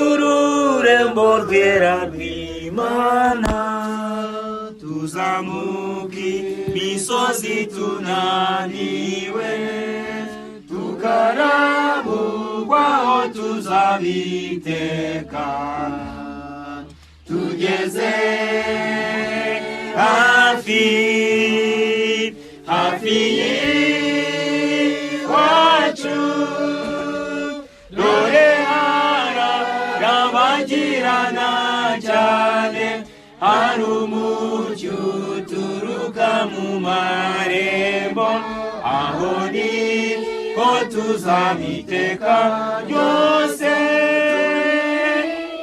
Y'ururembo rwera rw'Imana, tuzamuka imisozi tunaniwe, tukarabugwaho tuzabiteka. Tugeze hafi, hafi y'iwacu, dore harabagirana cyane, hari umucyo uturuka mu marembo, aho ni ho tuzabiteka ryose,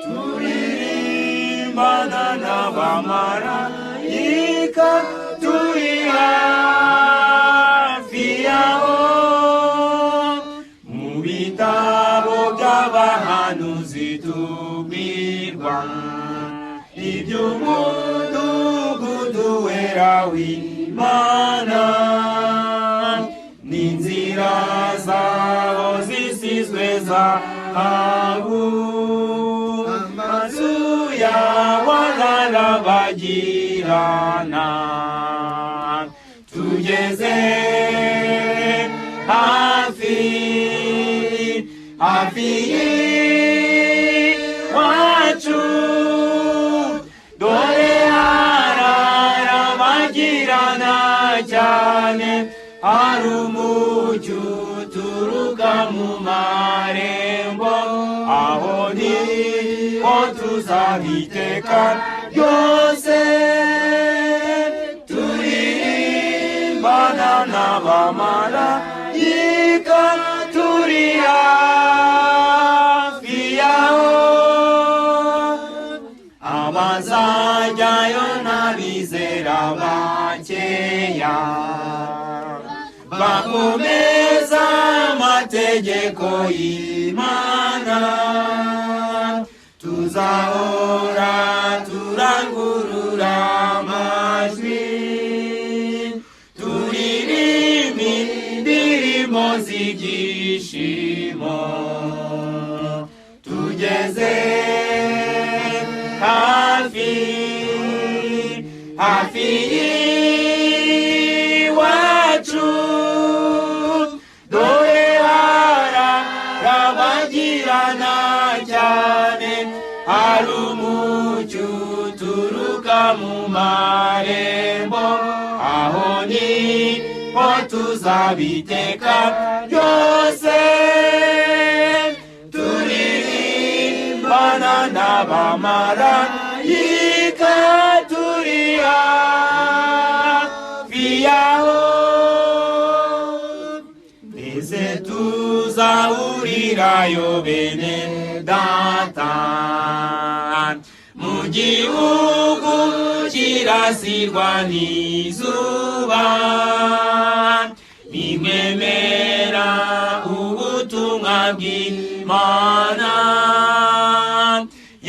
turirimbana n'abamarayika, turi hafi yaho. Mu bitabo by'abahanuzi tubwirwa iby'umudugudu wera w'Imana, n'inzira zawo zisizwe zahabu, amazu yawo ararabagirana. Tugeze hafi, hafi y'iwacu, dore hararabagirana cyane, hari umucyo uturuka mu marembo, aho ni ho tuzabiteka ryose, turirimbana n'abamarayika, turi hafi yaho. Abazajyayo n'abizera bakeya, bakomeza amategeko y'Imana, tuzahora turangurura amajwi, turirimba indirimbo z'ibyishimo. Tugeze hafi, hafi y'iwacu, dore harabagirana cyane, hari umucyo uturuka mu marembo, aho ni ho tuzabiteka ryose, turirimbana n'abamarayika, turi hafi yaho. Mbese tuzahurirayo bene data, mu gihugu kirasirwa n'izuba, nimwemera ubutumwa bw'Imana,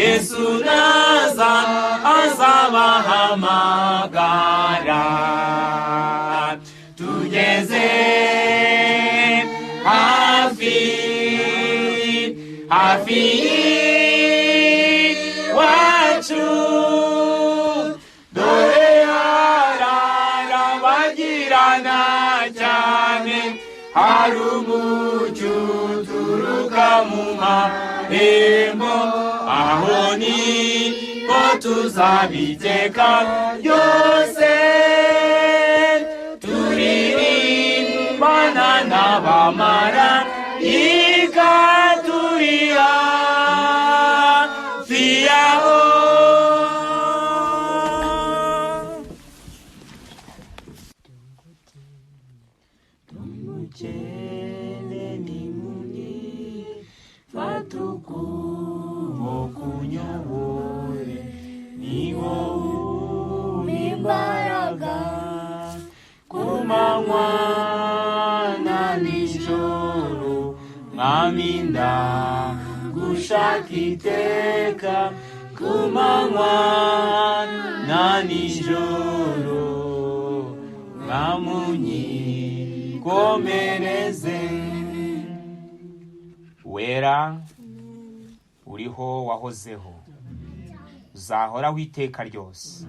Yesu naza azabahamagara. Tugeze hafi, hafi y'iwacu, dore hararabagirana cyane, hari umucyo uturuka mu marembo, aho ni ho tuzabiteka ryose, turirimbana n'abamarayika, turi hafi yaho. Umukene n'impumyi, fata ukuboko unyobore, ni wowe umpa imbaraga ku manywa na nijoro. Mwami, ndagushaka iteka, ku manywa na nijoro, Mwamunyi komereze wera. Uriho, wahozeho, uzahoraho iteka ryose.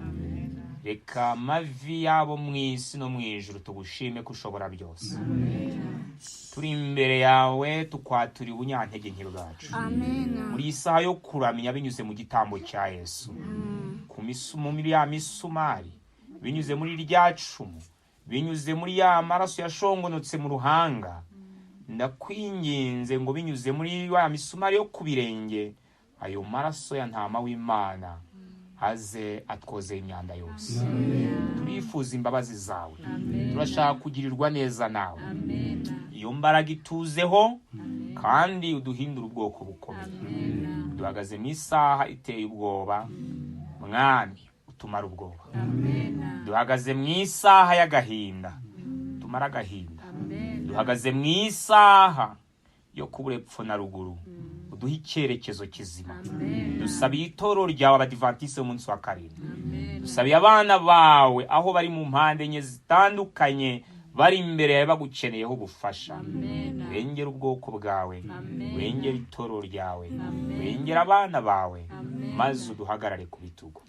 Reka amavi yabo mu isi no mu ijuru tugushime ko ushobora byose. Turi imbere yawe, tukwatura ubunyantege nke bwacu. Amen. Muri iyi saha yo kuramya, binyuze mu gitambo cya Yesu, ku muri ya misumari, binyuze muri rya cumu, binyuze muri ya maraso yashongonotse mu ruhanga, ndakwinginze ngo binyuze muri ya misumari yo ku birenge, ayo maraso ya Ntama w'Imana aze atwoze imyanda yose. Turifuza imbabazi zawe, turashaka kugirirwa neza nawe. Iyo mbaraga ituzeho kandi uduhindure ubwoko bukomeye. Duhagaze mu isaha iteye ubwoba, Mwami, utumara ubwoba. Duhagaze mu isaha y'agahinda, tumara agahinda. Duhagaze mu isaha yo kubura epfo na ruguru, uduhe icyerekezo kizima. Dusabiye itorero ryawe, Abadivantisite b'umunsi wa karindwi. Dusabiye abana bawe aho bari mu mpande enye zitandukanye, bari imbere yawe bagukeneyeho ubufasha. Urengere ubwoko bwawe, urengere itorero ryawe, urengere abana bawe, maze uduhagarare ku bitugu.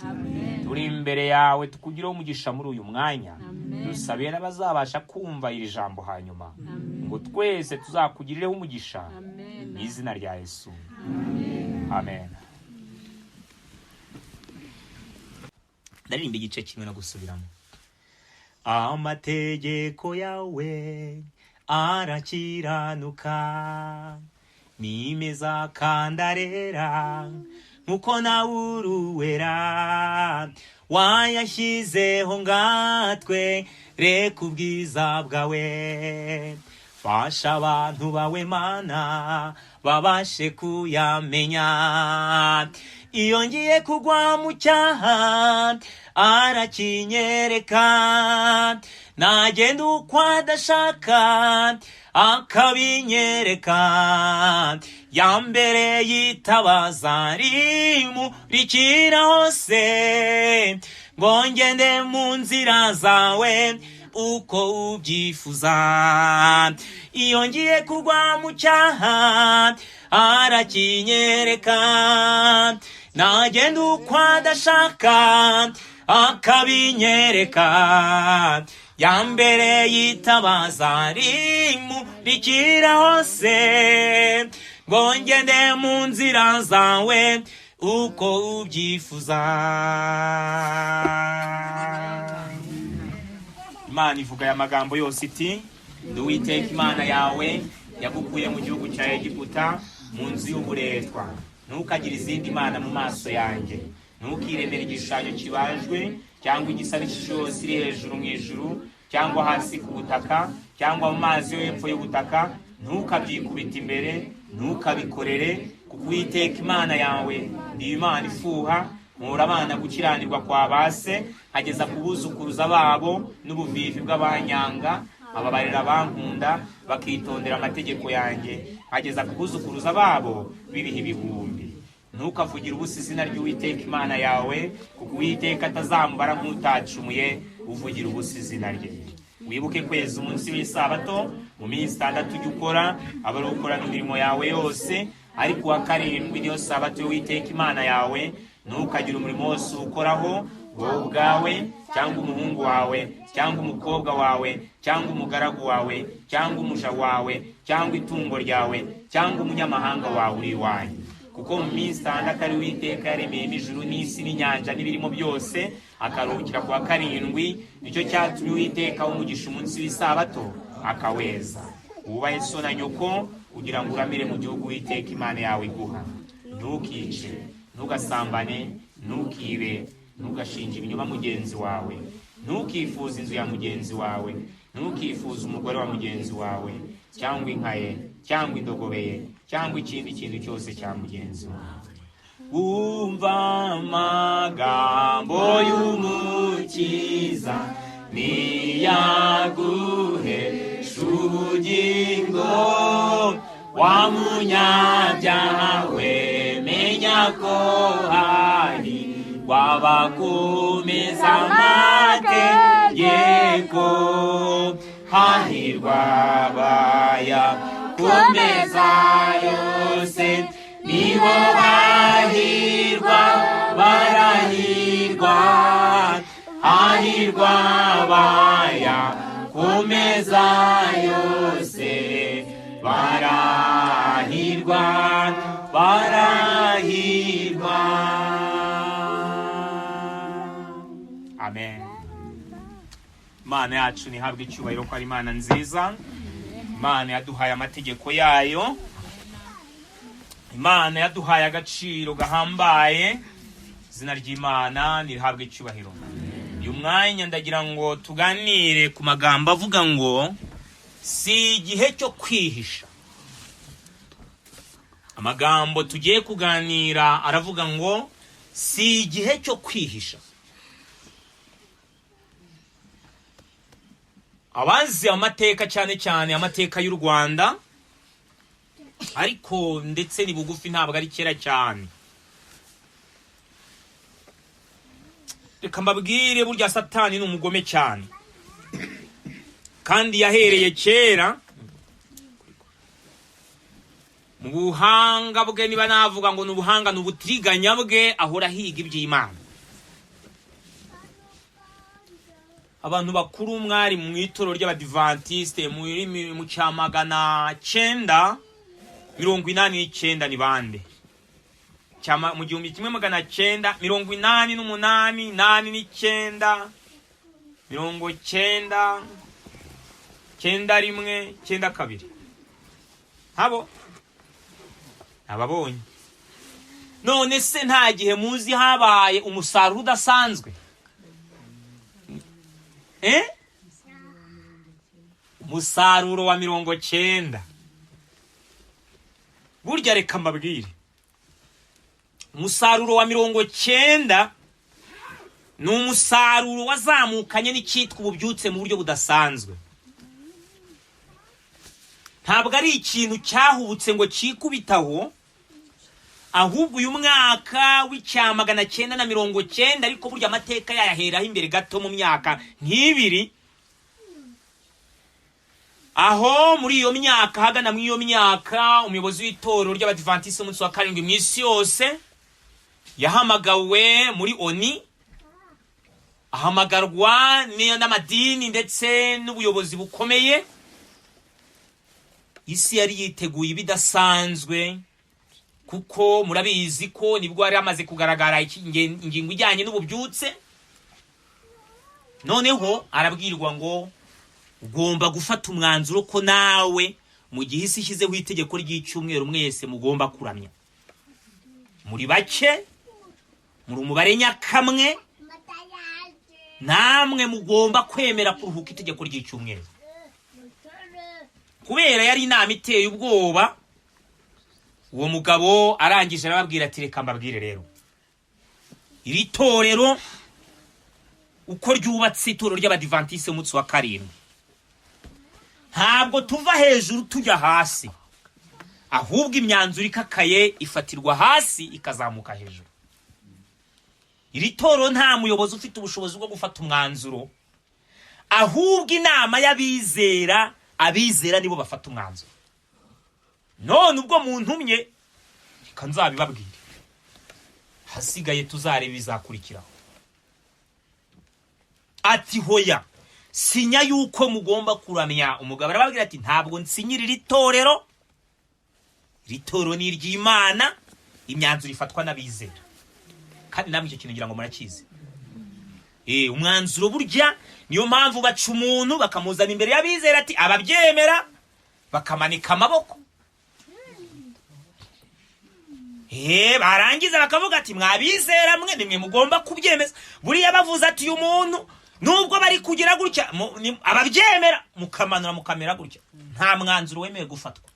Turi imbere yawe, tukugireho umugisha muri uyu mwanya. Dusabiye n'abazabasha kumva iri jambo hanyuma, ngo twese tuzakugirireho umugisha mu izina rya Yesu, amen. Ndaririmba igice kimwe no gusubiramo. Amategeko yawe arakiranuka, ni meza kandi arera nkuko nawe uruwera. Wayashyizeho ngatwe reka ubwiza bwawe. Fasha abantu bawe, Mana, babashe kuyamenya. Iyo ngiye kugwa mu cyaha arakinyereka, nagenda uko adashaka akabinyereka. Ya mbere yitabaza rimurikira hose, ngo ngende mu nzira zawe uko ubyifuza. Iyo ngiye kugwa mu cyaha arakinyereka, nagenda uko adashaka akabinyereka. Ya mbere yitabaza rimurikira hose, ngo ngende mu nzira zawe uko ubyifuza. Imana ivuga aya magambo yose iti: "Ndi Uwiteka Imana yawe yagukuye mu gihugu cya Egiputa, mu nzu y'uburetwa. Ntukagire izindi mana mu maso yanjye. Ntukiremere igishushanyo kibajwe cyangwa igisa n'ishusho yose iri hejuru mu ijuru, cyangwa hasi ku butaka, cyangwa mu mazi yo hepfo y'ubutaka. Ntukabyikubite imbere, ntukabikorere, kuko Uwiteka Imana yawe ndi Imana ifuha, nkura abana gukiranirwa kwa ba se nkageza ku buzukuruza babo n'ubuvivi bw'abanyanga, ababarira abankunda bakitondera amategeko yanjye, nkageza ku buzukuruza babo b'ibihe ibihumbi. Ntukavugire ubusa izina ry'Uwiteka Imana yawe, kuko Uwiteka atazamubara nk'utacumuye uvugira ubusa izina rye. Wibuke kweza umunsi w'isabato. Mu minsi 6 ujya ukora, aba ari ukora imirimo yawe yose, ariko uwa karindwi niyo sabato y'Uwiteka Imana yawe. Ntukagire umurimo wose uwukoraho, wowe ubwawe, cyangwa umuhungu wawe, cyangwa umukobwa wawe, cyangwa umugaragu wawe, cyangwa umuja wawe, cyangwa itungo ryawe, cyangwa umunyamahanga wawe uri iwanyu. Kuko mu minsi 6 ari Uwiteka yaremeyemo ijuru n'isi n'inyanja n'ibirimo byose, akaruhukira ku wa karindwi. Nicyo cyatumye Uwiteka umugisha umunsi w'isabato akaweza. Wubahe so na nyoko, kugira ngo uramire mu gihugu Uwiteka Imana yawe iguha. Ntukice, ntugasambane, ntukibe, ntugashinje ibinyoma mugenzi wawe, ntukifuze inzu ya mugenzi wawe, ntukifuze umugore wa mugenzi wawe, cyangwa inka ye, cyangwa indogobe ye, cyangwa ikindi kintu cyose cya mugenzi wawe." Wumva amagambo y'Umukiza, niyaguhesha ubugingo. Wa munyabyaha we, menya ko hari wabakomeza amategeko. Hahirwa abayakomeza yose. Nibo bahirwa, barahirwa, hahirwa baya ku meza yose, barahirwa, barahirwa. Amen. Imana yacu ntihabwe icyubahiro ko ari Imana nziza. Imana yaduhaye amategeko yayo, Imana yaduhaye agaciro gahambaye. Izina ry'Imana ntirihabwe icyubahiro. Uyu mwanya ndagira ngo tuganire ku magambo avuga ngo si igihe cyo kwihisha. Amagambo tugiye kuganira aravuga ngo si igihe cyo kwihisha. Abazi amateka, cyane cyane amateka y'u Rwanda, ariko ndetse ni bugufi, ntabwo ari kera cyane. Reka mbabwire, burya Satani ni umugome cyane, kandi yahereye kera mu buhanga bwe, niba navuga ngo ni ubuhanga, ni ubutiriganya bwe, ahora ahiga iby'Imana. Abantu bakuru mwari mu itorero ry'Abadivantisite mu cya 989 ni bande? Mu 1988, 89, 90, 91, 92, ntabo nababonye. None se nta gihe muzi habaye umusaruro udasanzwe? Umusaruro wa 90. Burya reka mbabwire, umusaruro wa 90 ni umusaruro wazamukanye n'icyitwa ububyutse mu buryo budasanzwe. Ntabwo ari ikintu cyahubutse ngo cyikubitaho, ahubwo uyu mwaka w'icya 990, ariko burya amateka yayaheraho imbere gato mu myaka nk'ibiri, aho muri iyo myaka, hagana muri iyo myaka, umuyobozi w'itorero ry'Abadivantisiti umunsi wa karindwi mu isi yose yahamagawe muri ONU, ahamagarwa n'amadini ndetse n'ubuyobozi bukomeye. Isi yari yiteguye ibidasanzwe, kuko murabizi ko nibwo yari hamaze kugaragara ingingo ijyanye n'ububyutse. Noneho arabwirwa ngo ugomba gufata umwanzuro ko nawe mu gihe isi ishyizeho itegeko ry'icyumweru mwese mugomba kuramya. Muri bake, muri umubare nyakamwe, namwe mugomba kwemera kuruhuka itegeko ry'icyumweru. Kubera yari inama iteye ubwoba, uwo mugabo arangije arababwira ati reka mbabwire rero, iri torero uko ryubatse, itorero ry'Abadivantisite umunsi wa karindwi, ntabwo tuva hejuru tujya hasi, ahubwo imyanzuro ikakaye ifatirwa hasi ikazamuka hejuru. Iri torero nta muyobozi ufite ubushobozi bwo gufata umwanzuro, ahubwo inama y'abizera, abizera nibo bafata umwanzuro. None ubwo muntumye, reka nzabibabwire, hasigaye tuzareba ibizakurikiraho. Ati hoya, sinya yuko mugomba kuramya. Umugabo arababwira ati ntabwo nsinyira iri torero, iri torero ni iry'Imana, imyanzuro ifatwa n'abizera. Kandi namwe icyo kintu ngira ngo murakizi. Umwanzuro burya niyo mpamvu baca umuntu bakamuzana imbere y'abizera, ati ababyemera bakamanika amaboko. Barangiza bakavuga ati mwabizera mwe nimwe mugomba kubyemeza. Buriya bavuze ati uyu muntu nubwo bari kugira gutya, ababyemera mukamanura mukamera gutya, nta mwanzuro wemewe gufatwa.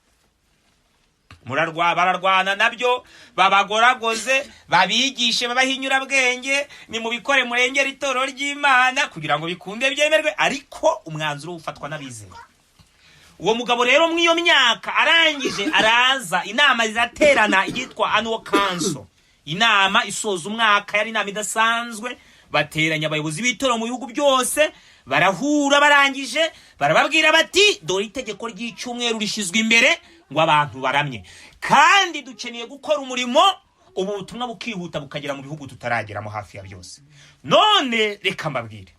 Bararwana nabyo, babagoragoze, babigishe, babahe inyurabwenge, nimubikore murengere itorero ry'Imana kugira ngo bikunde byemerwe, ariko umwanzuro ufatwa n'abizera. Uwo mugabo rero muri iyo myaka arangije araza, inama ziraterana, yitwa annual council, inama isoza umwaka, yari inama idasanzwe. Bateranya abayobozi b'itorero mu bihugu byose, barahura, barangije barababwira bati dore itegeko ry'icyumweru rishyizwe imbere, Ngo abantu baramye. Kandi dukeneye gukora umurimo, ubu butumwa bukihuta bukagera mu bihugu tutarageramo hafi ya byose. None reka mbabwire,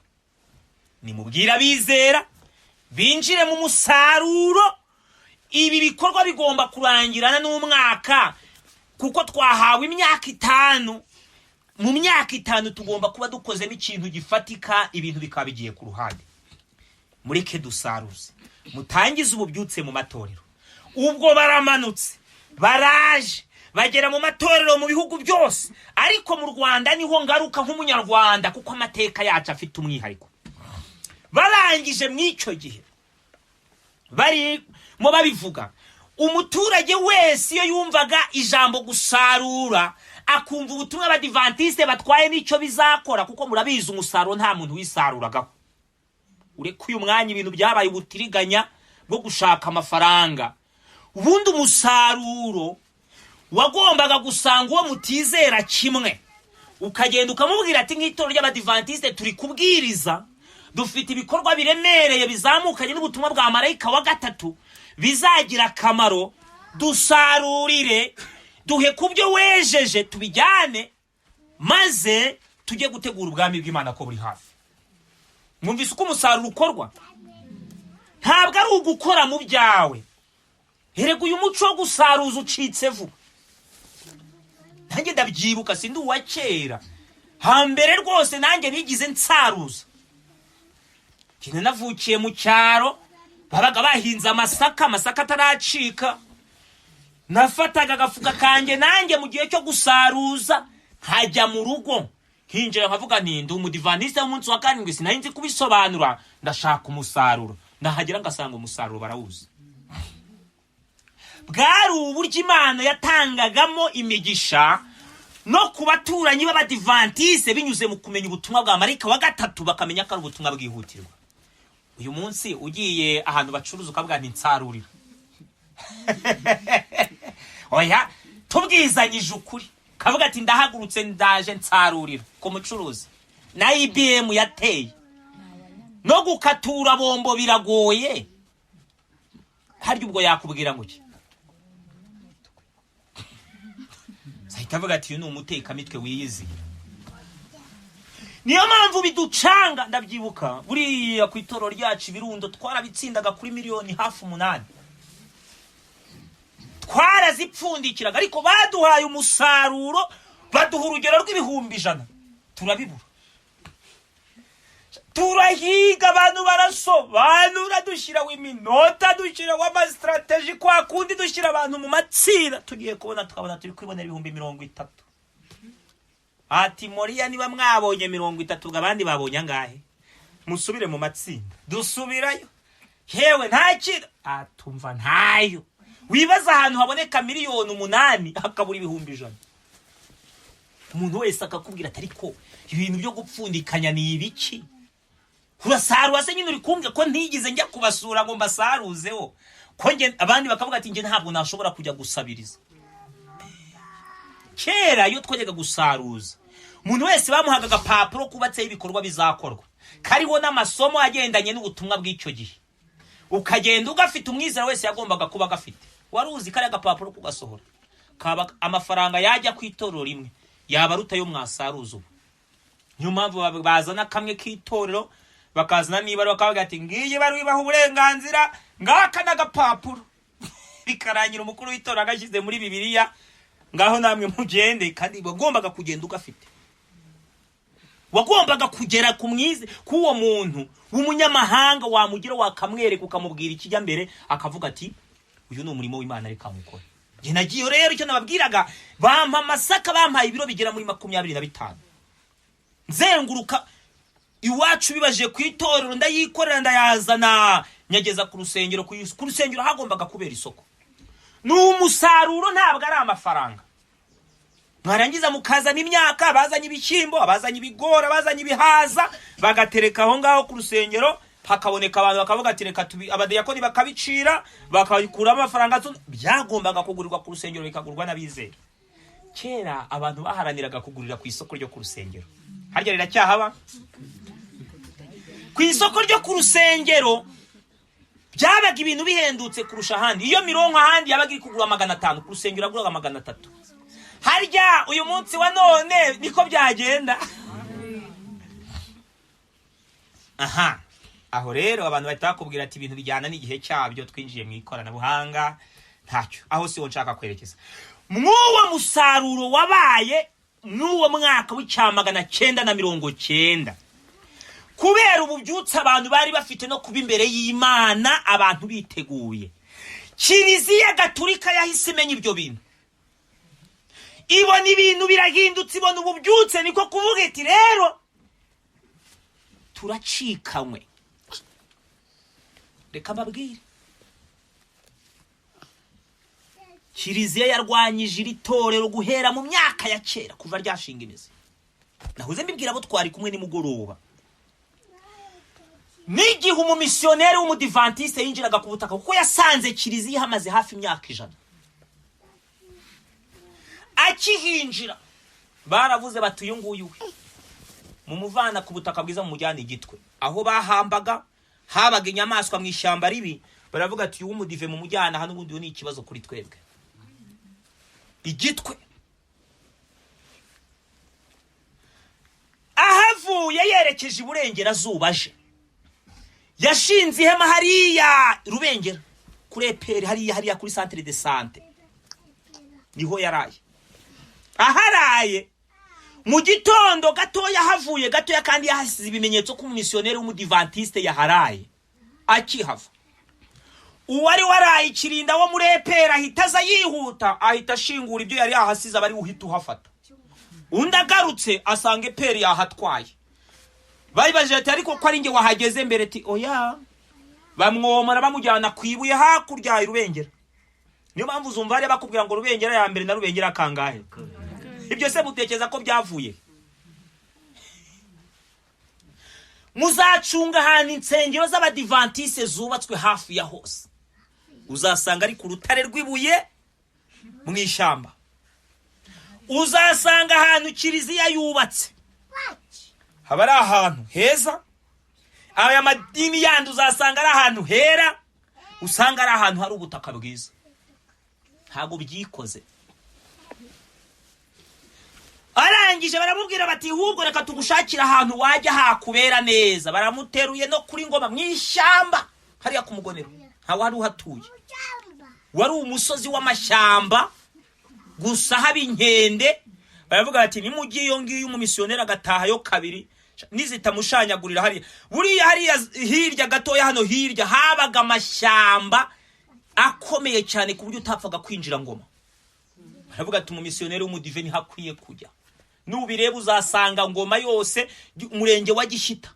nimubwire abizera binjire mu musaruro. Ibi bikorwa bigomba kurangirana n'umwaka, kuko twahawe imyaka 5. Mu myaka 5 tugomba kuba dukozemo ikintu gifatika, ibintu bikaba bigiye ku ruhande. Mureke dusaruze, mutangize ububyutse mu matorero. Ubwo baramanutse, baraje bagera mu matorero mu bihugu byose, ariko mu Rwanda niho ngaruka nk'umunyarwanda, kuko amateka yacu afite umwihariko. Barangije mu icyo gihe barimo babivuga, umuturage wese iyo yumvaga ijambo gusarura, akumva ubutumwa abadivantisite batwaye n'icyo bizakora, kuko murabizi umusaruro nta muntu wisaruragaho. Ureke uyu mwanya ibintu byabaye ubutiriganya bwo gushaka amafaranga. Ubundi umusaruro wagombaga gusanga uwo mutizera kimwe, ukagenda ukamubwira ati: "Nk'itorero ry'abadivantisite turi kubwiriza, dufite ibikorwa biremereye bizamukanye n'ubutumwa bwa marayika wa gatatu bizagira akamaro, dusarurire, duhe ku byo wejeje tubijyane, maze tujye gutegura ubwami bw'Imana ko buri hafi." Mwumvise uko umusaruro ukorwa? Ntabwo ari ugukora mu byawe. Erega uyu muco wo gusaruza ucitse vuba. Nanjye ndabyibuka, sindi uwa kera, hambere rwose nanjye nigize nsaruza. Njye navukiye mu cyaro, babaga bahinze amasaka, amasaka ataracika. Nafataga agafuka kanjye nanjye mu gihe cyo gusaruza, nkajya mu rugo, nkinjira nkavuga nti: "Ndi umudivantisite w'umunsi wa karindwi." Sinari nzi kubisobanura. Ndashaka umusaruro. Ndahagera ngasanga umusaruro barawuzi. Bwari uburyo Imana yatangagamo imigisha no ku baturanyi b'abadivantise, binyuze mu kumenya ubutumwa bwa marayika wa gatatu, bakamenya ko ari ubutumwa bwihutirwa. Uyu munsi ugiye ahantu bacuruza ukavuga nti: "Nsarurira," oya, tubwizanyije ukuri, kavuga ati: "Ndahagurutse, ndaje, nsarurira," ku mucuruzi na EBM yateye no gukatura bombo biragoye. Harya ubwo yakubwira ngo iki? Ahita avuga ati: "Uyu ni umutekamitwe wiyiziye." Niyo mpamvu biducanga. Ndabyibuka buriya ku itorero ryacu, ibirundo twarabitsindaga kuri miliyoni hafi 8, twarazipfundikiraga, ariko baduhaye umusaruro, baduha urugero rw'ibihumbi 100, turabibura. Turahiga, abantu barasobanura, dushyiraho iminota, dushyiraho amasitarateji, kwa kundi dushyira abantu mu matsinda. Tugiye kubona tukabona turi kwibonera 30,000. Ati: "Moriya, niba mwabonye 30, ubwo abandi babonye angahe? Musubire mu matsinda." Dusubirayo, yewe nta kintu atumva, ntayo. Wibaza ahantu haboneka miliyoni 8 hakabura 100,000. Umuntu wese akakubwira ati: "Ariko ibintu byo gupfundikanya ni ibiki? Urasarura se nyine uri kumbwira ko ntigeze njya kubasura ngo mbasaruzeho?" Ko njye, abandi bakavuga ati: "Njye ntabwo nashobora kujya gusabiriza." Kera iyo twajyaga gusaruza, umuntu wese bamuhaga agapapuro kubatseho ibikorwa bizakorwa, kariho n'amasomo agendanye n'ubutumwa bw'icyo gihe, ukagenda ugafite. Umwizera wese yagombaga kuba agafite. Wari uzi kariya agapapuro kugasohora kaba amafaranga yajya ku itorero rimwe yaba aruta ayo mwasaruza ubu. Niyo mpamvu bazana kamwe k'itorero, bakazana niba bakavuga ati: "Ngiyi bari ibaha uburenganzira, ngaka n'agapapuro." Bikarangira umukuru w'itorero agashyize muri Bibiliya: "Ngaho namwe mugende." Kandi wagombaga kugenda ugafite, wagombaga kugera ku mwize k'uwo muntu w'umunyamahanga, wamugira wakamwereka, ukamubwira ikijya mbere, akavuga ati: "Uyu ni umurimo w'Imana, reka nkukore." Njye nagiye rero, icyo nababwiraga, bampa amasaka, bampaye ibiro bigera muri 25, nzenguruka iwacu bibaje ku itorero, ndayikorera, ndayazana, nyageza ku rusengero. Ku rusengero hagombaga kubera isoko. Ni umusaruro, ntabwo ari amafaranga. Mwarangiza mukazana imyaka, bazanye ibishyimbo, abazanye ibigori, abazanye ibihaza, bagatereka aho ngaho ku rusengero, hakaboneka abantu bakavuga ati: "Reka tubi." Abadiyakoni bakabicira, bakabikuramo amafaranga. Byagombaga kugurirwa ku rusengero, bikagurwa n'abizera. Kera abantu baharaniraga kugurira ku isoko ryo ku rusengero. Harya riracyahaba? Ku isoko ryo ku rusengero. Byabaga ibintu bihendutse kurusha ahandi. Iyo mironko ahandi yabaga iri kugura 500, ku rusengero yaguraga 300. Harya uyu munsi wa none niko byagenda? Aha aho rero abantu bahita bakubwira ati ibintu bijyana n'igihe cyabyo, twinjiye mu ikoranabuhanga. Ntacyo, aho siho nshaka kwerekeza. Mw'uwo musaruro wabaye n'uwo mwaka w'1990, kubera ububyutse abantu bari bafite no kuba imbere y'Imana abantu biteguye, Kiliziya Gaturika yahise imenya ibyo bintu, ibona ibintu birahindutse, ibona ububyutse, niko kuvuga iti rero turacikanywe. Reka mbabwire, Kiliziya yarwanyije iri torero guhera mu myaka ya kera, kuva ryashinga imizi. Nahoze mbibwira abo twari kumwe nimugoroba, n'igihe umumisiyoneri w'umudivantiste yinjiraga ku butaka, kuko yasanze kiliziya ihamaze hafi imyaka 100, akihinjira baravuze bati uyu nguyu we mumuvana ku butaka bwiza, mumujyana igitwe aho bahambaga habaga inyamaswa mu ishyamba ribi. Baravuga ati uyu w'umudive mumujyana hano, ubundi uyu ni ikibazo kuri twebwe. Igitwe ahavuye yerekeje iburengerazuba, aje yashinze ihema hariya Rubengera kuri EPR, hariya kuri centre de santé, niho yaraye. Aharaye mu gitondo gatoya, havuye gatoya, kandi yahasize ibimenyetso ko umumisiyoneri w'umudivantiste yaharaye. Akihava, uwari waraye ikirinda wo muri EPR ahita aza yihuta, ahita ashingura ibyo yari yahasize, aba ari uhita uhafata. Undi agarutse asanga EPR yahatwaye. Bayibajije ati ariko ko ari njye wahageze mbere? Ati oya. Bamwomora bamujyana ku ibuye hakurya i Rubengera. Niyo mpamvu uzumva hariya bakubwira ngo Rubengera ya mbere na Rubengera kangahe. Ibyo se mutekereza ko byavuye? Muzacunga ahantu insengero z'abadivantiste zubatswe hafi ya hose, uzasanga ari ku rutare rw'ibuye mu ishyamba. Uzasanga ahantu kiliziya yubatse haba ari ahantu heza. Aya madini yandi uzasanga ari ahantu hera, usanga ari ahantu hari ubutaka bwiza. Ntabwo byikoze. Arangije baramubwira bati ahubwo reka tugushakire ahantu wajya hakubera neza. Baramuteruye no kuri Ngoma mu ishyamba hariya ku Mugonero, nta wari uhatuye, wari umusozi w'amashyamba gusa, haba inkende. Baravuga bati nimujye iyo ngiyo, umumisiyoneri agatahayo kabiri nizitamushanyagurira hariya. Buriya hariya hirya gatoya, hano hirya habaga amashyamba akomeye cyane ku buryo utapfaga kwinjira Ngoma. Baravuga ati umumisiyoneri w'umudive ntihakwiye kujya. Nubireba uzasanga Ngoma yose, umurenge wa Gishyita,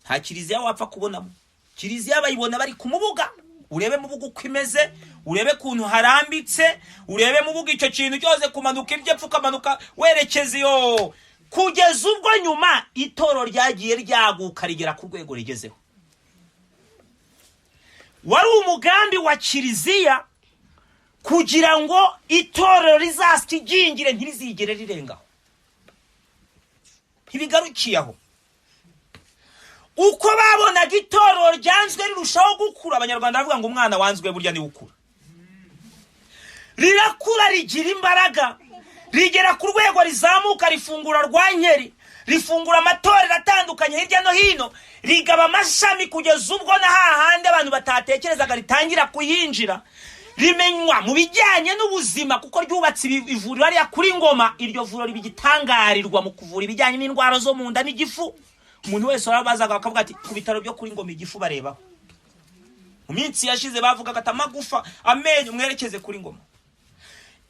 nta kiliziya wapfa kubonamo. Kiliziya bayibona bari ku Mubuga. Urebe Mubuga uko imeze, urebe ukuntu harambitse, urebe Mubuga icyo kintu cyose, kumanuka ibyo epfo ukamanuka werekeza iyo, kugeza ubwo nyuma itoro ryagiye ryaguka rigera ku rwego rigezeho. Wari umugambi wa kiliziya kugira ngo itorero rizashyigingire, ntirizigere rirengaho. Ntibigarukiye aho. Uko babonaga itorero ryanzwe rirushaho gukura, Abanyarwanda bavuga ngo umwana wanzwe burya niwe ukura. Rirakura, rigira imbaraga, rigera ku rwego rizamuka, rifungura Rwankeri, rifungura amatorero atandukanye hirya no hino, rigaba amashami kugeza ubwo na hahandi abantu batatekerezaga ritangira kuhinjira. Rimenywa mu bijyanye n'ubuzima kuko ryubatse ivuriro hariya kuri Ngoma. Iryo vuriro riba igitangarirwa mu kuvura ibijyanye n'indwara zo mu nda n'igifu. Umuntu wese warabazaga bakavuga ati ku bitaro byo kuri Ngoma igifu barebaho. Mu minsi yashize bavugaga ati amagufa, amenyo, mwerekeze kuri Ngoma.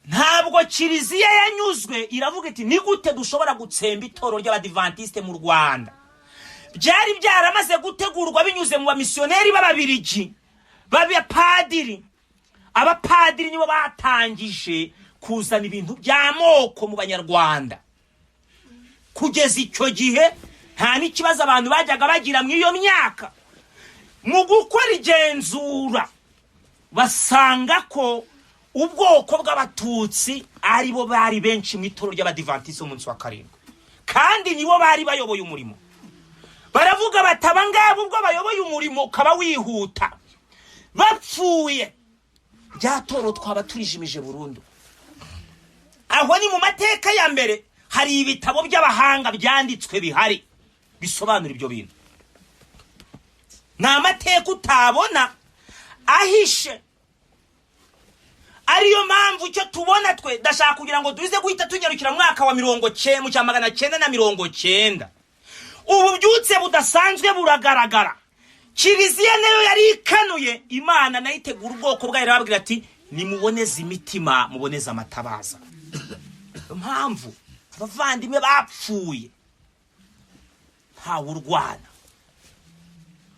Ntabwo kiliziya yanyuzwe, iravuga iti ni gute dushobora gutsemba itorero ry'abadivantiste mu Rwanda? Byari byaramaze gutegurwa binyuze mu bamisiyoneri b'Ababirigi b'abapadiri. Abapadiri nibo batangije kuzana ibintu by'amoko mu Banyarwanda. Kugeza icyo gihe nta n'ikibazo abantu bajyaga bagira mu iyo myaka. Mu gukora igenzura basanga ko ubwoko bw'Abatutsi ari bo bari benshi mu itorero ry'Abadivantisi umunsi wa karindwi, kandi nibo bari bayoboye umurimo. Baravuga bati aba ngaba ubwo bayoboye umurimo ukaba wihuta. Bapfuye, rya toro twaba turijimije burundu. Aho ni mu mateka ya mbere. Hari ibitabo by'abahanga byanditswe bihari bisobanura ibyo bintu. Ni amateka utabona ahishe, ariyo mpamvu icyo tubona twe, ndashaka kugira ngo duze guhita tunyarukira mu mwaka wa 90, mu cya 990. Ububyutse budasanzwe buragaragara. Kiliziya nayo yari ikanuye. Imana nayo itegura ubwoko bwayo, irababwira ati: "Nimuboneze imitima, muboneze amatabaza." Impamvu abavandimwe bapfuye, ntawe urwana.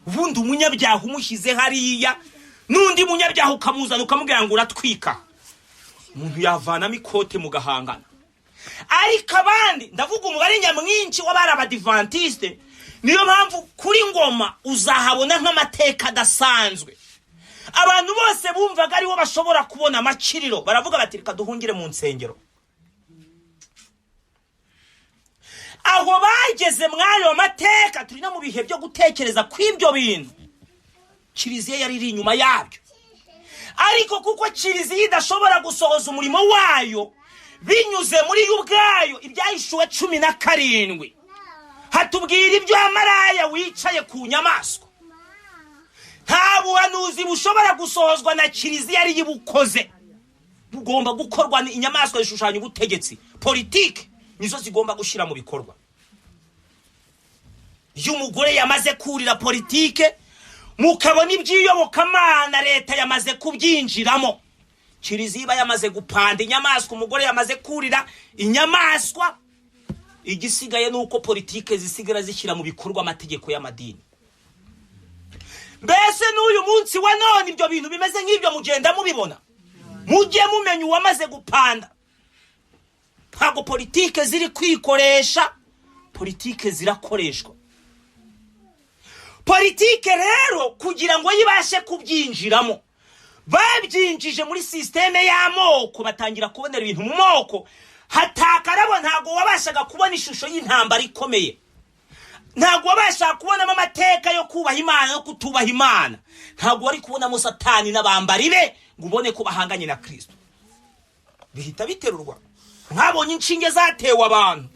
Ubundi umunyabyaha umushyize hariya, n'undi munyabyaha ukamuzana, ukamubwira ngo uratwika, umuntu yavanamo ikote mugahangana. Ariko abandi, ndavuga umubare nyamwinshi w'abari Abadivantisite, niyo mpamvu kuri Ngoma uzahabona nk'amateka adasanzwe. Abantu bose bumvaga aribo bashobora kubona amakiriro, baravuga bati: "Reka duhungire mu nsengero." Aho bageze mw'ayo mateka, turi no mu bihe byo gutekereza kw'ibyo bintu. Kiliziya yari iri inyuma yabyo, ariko kuko kiliziya idashobora gusohoza umurimo wayo binyuze muri yo ubwayo, Ibyahishuwe 17 hatubwira ibyo maraya wicaye ku nyamaswa. Nta buhanuzi bushobora gusohozwa na kiliziya ariyo ibukoze, bugomba gukorwa inyamaswa zishushanya ubutegetsi. Politiki nizo zigomba gushyira mu bikorwa. Iyo umugore yamaze kurira politike, mukabona iby'iyobokamana leta yamaze kubyinjiramo, kiliziya iba yamaze gupanda inyamaswa. Umugore yamaze kurira inyamaswa, igisigaye ni uko politike zisigara zishyira mu bikorwa amategeko y'amadini. Mbese n'uyu munsi wa none ibyo bintu bimeze nk'ibyo mugenda mubibona, mujye mumenya uwamaze gupanda. Ntabwo politike ziri kwikoresha, politike zirakoreshwa. Politike rero kugira ngo yibashe kubyinjiramo, babyinjije muri système y'amoko, batangira kubonera ibintu mu moko. Hatakarabo ntabwo wabashaga kubona ishusho y'intambara ikomeye, ntabwo wabashaga kubonamo amateka yo kubaha Imana no kutubaha Imana, ntabwo wari kubonamo Satani n'abambari be ngo ubone ko bahanganye na Kirisito. Bihita biterurwa. Mwabonye inshinge zatewe abantu.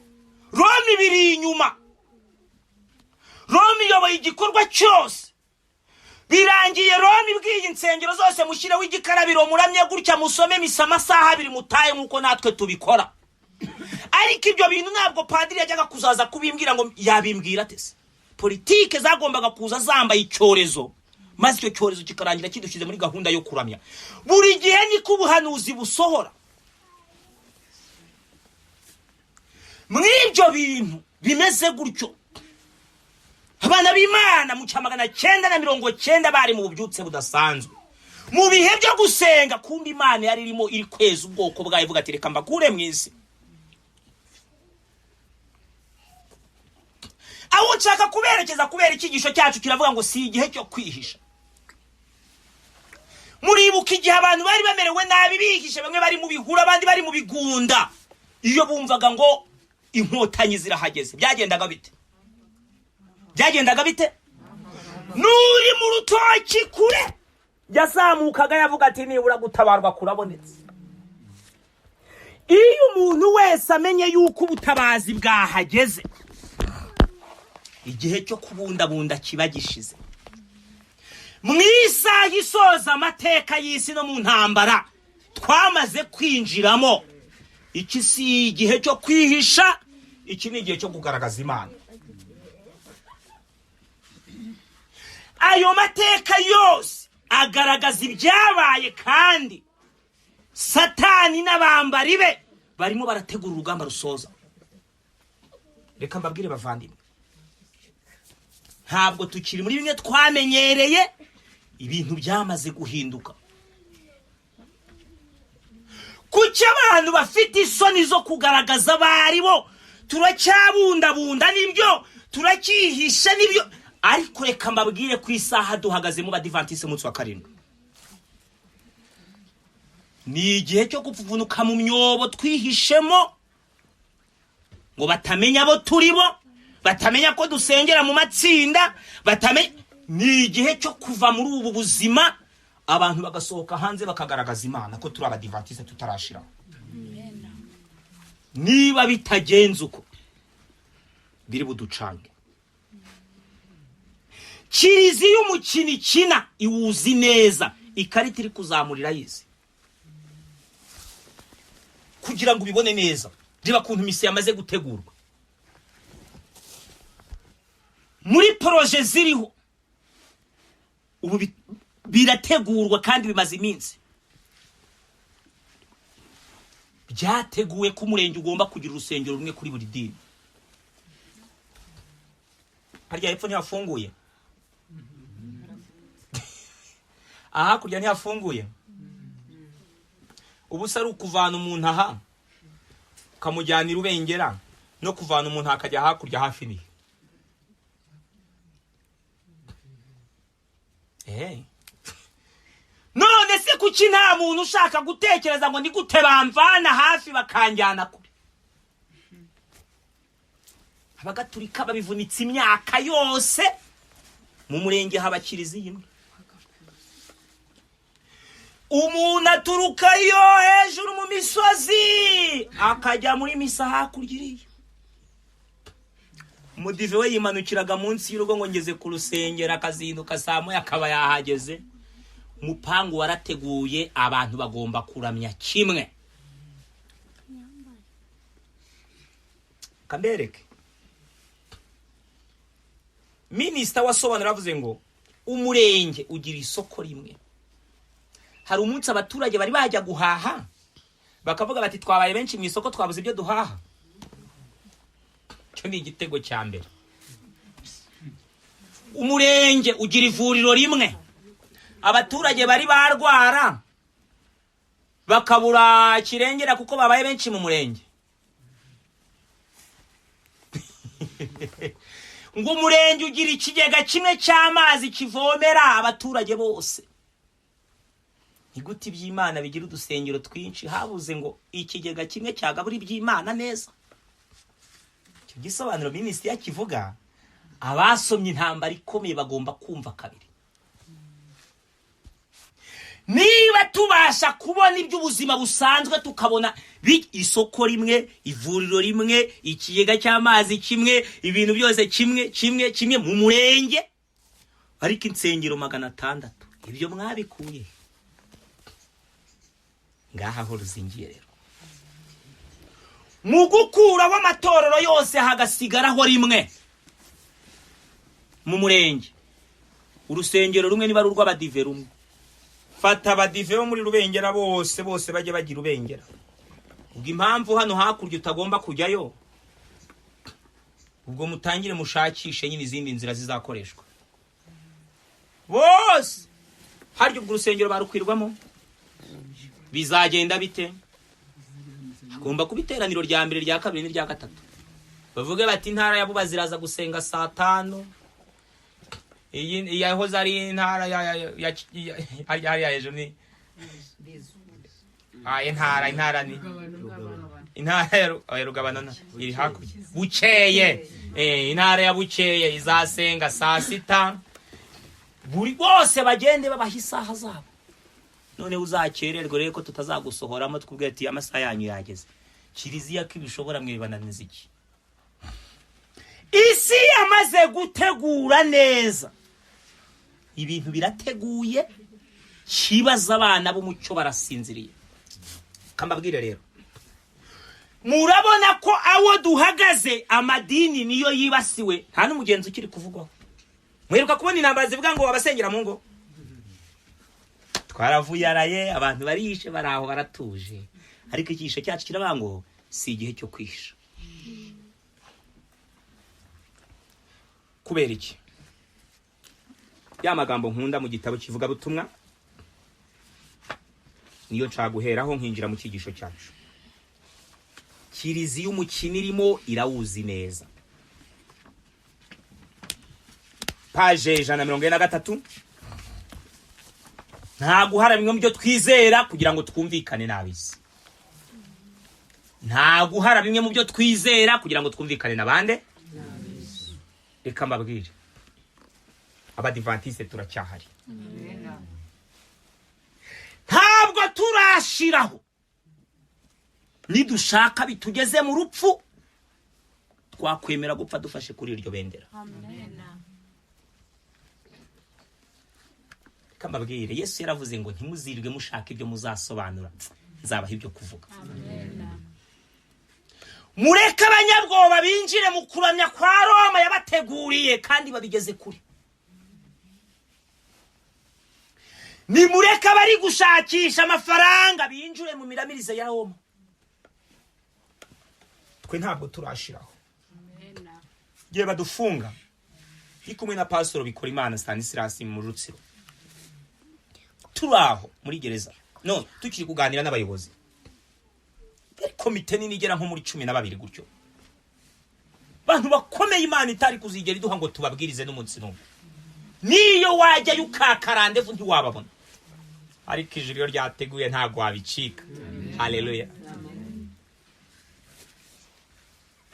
Roma ibiri inyuma, Roma iyoboye igikorwa cyose. Birangiye Roma ibwiye insengero zose: "Mushyireho igikarabiro, muramye gutya, musome misa amasaha 2, mutahe," nk'uko natwe tubikora. Ariko ibyo bintu ntabwo padiri yajyaga kuzaza kubimbwira ngo yabimbwira ate se? Politike zagombaga kuza zambaye icyorezo, maze icyo cyorezo kikarangira kidushyize muri gahunda yo kuramya. Buri gihe niko ubuhanuzi busohora. Mw'ibyo bintu bimeze gutyo, abana b'Imana mu cya 990 bari mu bubyutse budasanzwe, mu bihe byo gusenga. Kumva Imana yari irimo iri kweza ubwoko bwayo, ivuga ati: "Reka mbakure mu isi." Aho nshaka kuberekeza, kubera icyigisho cyacu kiravuga ngo si igihe cyo kwihisha. Muribuka igihe abantu bari bamerewe nabi, bihishe, bamwe bari mu bihuru, abandi bari mu bigunda. Iyo bumvaga ngo Inkotanyi zirahageze, byagendaga bite? Byagendaga bite? N'uri mu rutoki kure yazamukaga yavuga ati: "Nibura gutabarwa kurabonetse." Iyo umuntu wese amenye yuko ubutabazi bwahageze, igihe cyo kubundabunda kiba gishize. Mu isaha isoza amateka y'isi no mu ntambara twamaze kwinjiramo, iki si igihe cyo kwihisha, iki ni igihe cyo kugaragaza Imana. Ayo mateka yose agaragaza ibyabaye, kandi Satani n'abambari be barimo barategura urugamba rusoza. Reka mbabwire bavandimwe, ntabwo tukiri muri bimwe twamenyereye, ibintu byamaze guhinduka. Kuki abantu bafite isoni zo kugaragaza abari bo? Turacyabundabunda nibyo, turacyihisha nibyo, ariko reka mbabwire ku isaha duhagazemo, Badivantise umunsi wa karindwi, ni igihe cyo gupfunuka mu myobo twihishemo ngo batamenya abo turi bo, batamenya ko dusengera mu matsinda, batamenya. Ni igihe cyo kuva muri ubu buzima. Abantu bagasohoka hanze bakagaragaza Imana ko turi Abadivantisite tutarashiraho. Niba bitagenze uko, biri buducange. Kiliziya umukino ikina iwuzi neza, ikarita iri kuzamurira yizi. Kugira ngo ubibone neza, reba ukuntu misi yamaze gutegurwa muri projet ziriho ubu. Birategurwa kandi bimaze iminsi byateguwe ko umurenge ugomba kugira urusengero rumwe kuri buri dini. Harya hepfo ntihafunguye? Aha hakurya ntihafunguye? Ubu se ari ukuvana umuntu aha ukamujyana i Rubengera, no kuvana umuntu akajya hakurya hafi nihe? None se kuki nta muntu ushaka gutekereza ngo ni gute bamvana hafi bakanjyana kure? Abagatulika babivunitse imyaka yose, mu murenge haba kiliziya imwe. Umuntu aturukayo hejuru mu misozi akajya muri misa hakurya iriya. Umudive we yimanukiraga munsi y'urugo ngo ngeze ku rusengero, akazinduka saa moya akaba yahageze. Umupangu warateguye, abantu bagomba kuramya kimwe. Kambereke minisita wasobanura avuze ngo umurenge ugira isoko rimwe. Hari umunsi abaturage bari bajya guhaha bakavuga bati twabaye benshi mu isoko, twabuze ibyo duhaha. Icyo ni igitego cya mbere. Umurenge ugira ivuriro rimwe. Abaturage bari barwara bakabura kirengera kuko babaye benshi mu murenge? Ngo umurenge ugira ikigega kimwe cy'amazi kivomera abaturage bose. Ni gute iby'Imana bigira udusengero twinshi, habuze ngo ikigega kimwe cyagabura iby'Imana neza? Icyo gisobanuro minisitiri yakivuga, abasomye intambara ikomeye bagomba kumva kabiri. Niba tubasha kubona iby'ubuzima busanzwe, tukabona isoko rimwe, ivuriro rimwe, ikigega cy'amazi kimwe, ibintu byose kimwe kimwe kimwe mu murenge, ariko insengero 600, ibyo mwabikuye ngaha aho ruzingiye? Rero mu gukuraho amatorero yose hagasigaraho rimwe mu murenge, urusengero rumwe, niba ari urw'Abadive rumwe, fata Abadive bo muri Rubengera bose bose bajye bagira Rubengera. Ubwo impamvu hano hakurya utagomba kujyayo, ubwo mutangire mushakishe nyine izindi nzira zizakoreshwa bose. Harya ubwo urusengero barukwirwamo bizagenda bite? Hagomba kuba iteraniro rya mbere, rya kabiri n'irya gatatu. Bavuge bati intara ya Bubazi iraza gusenga saa tanu. Iyi yahoze ari intara ya hariya hejuru ni intara ni intara ya Rugabano, iri hakurya Bukeye. Intara ya Bukeye izasenga saa sita. Buri bose bagende babaha isaha zabo. Noneho uzakererwe rero ko tutazagusohoramo, twubwire ati amasaha yanyu yageze. Kiliziya ko ibishobora, mwibananiza iki? Isi yamaze gutegura neza, ibintu birateguye. Kibaza abana b'umucyo barasinziriye. Kambabwire rero, murabona ko awo duhagaze amadini niyo yibasiwe, nta n'umugenzi ukiri kuvugwaho. Mwiruka kubona intambara zivuga ngo abasengera mu ngo twaravuyaraye, abantu barishe, bari aho baratuje. Ariko icyigisho cyacu kiravuga ngo si igihe cyo kwisha. Kubera iki? Ya magambo nkunda mu gitabo kivugabutumwa niyo nshaka guheraho nkinjira mu cyigisho cyacu. Kiliziya umukino irimo irawuzi neza. Page 143. Nta guhara bimwe mu byo twizera kugira ngo twumvikane n'ab'isi. Nta guhara bimwe mu byo twizera kugira ngo twumvikane n'abande. Reka mbabwire, Abadivantisite turacyahari. Turashiraho nidushaka bitugeze mu rupfu, twakwemera gupfa dufashe kuri iryo bendera. Reka mbabwire, Yesu yaravuze ngo ntimuzirirwe mushaka ibyo muzasobanura, nzabaha ibyo kuvuga. Mureke abanyabwoba binjire mu kuramya kwa Roma yabateguriye kandi babigeze kure. Nimureke abari gushakisha amafaranga binjire mu miramirize ya Roma. Twe ntabwo turashiraho. Igihe badufunga ndi kumwe na Pasitoro Bikorimana Stanislas mu Rutsiro, turi aho muri gereza, no tukiri kuganira n'abayobozi, yari komite nini igera nko muri 12 gutyo, bantu bakomeye Imana itari kuzigera iduha ngo tubabwirize n'umunsi n'umwe. Niyo wajyayo ukaka randevu ntiwababona, ariko ijuru iyo ryateguye ntabwo wabicika. Haleluya.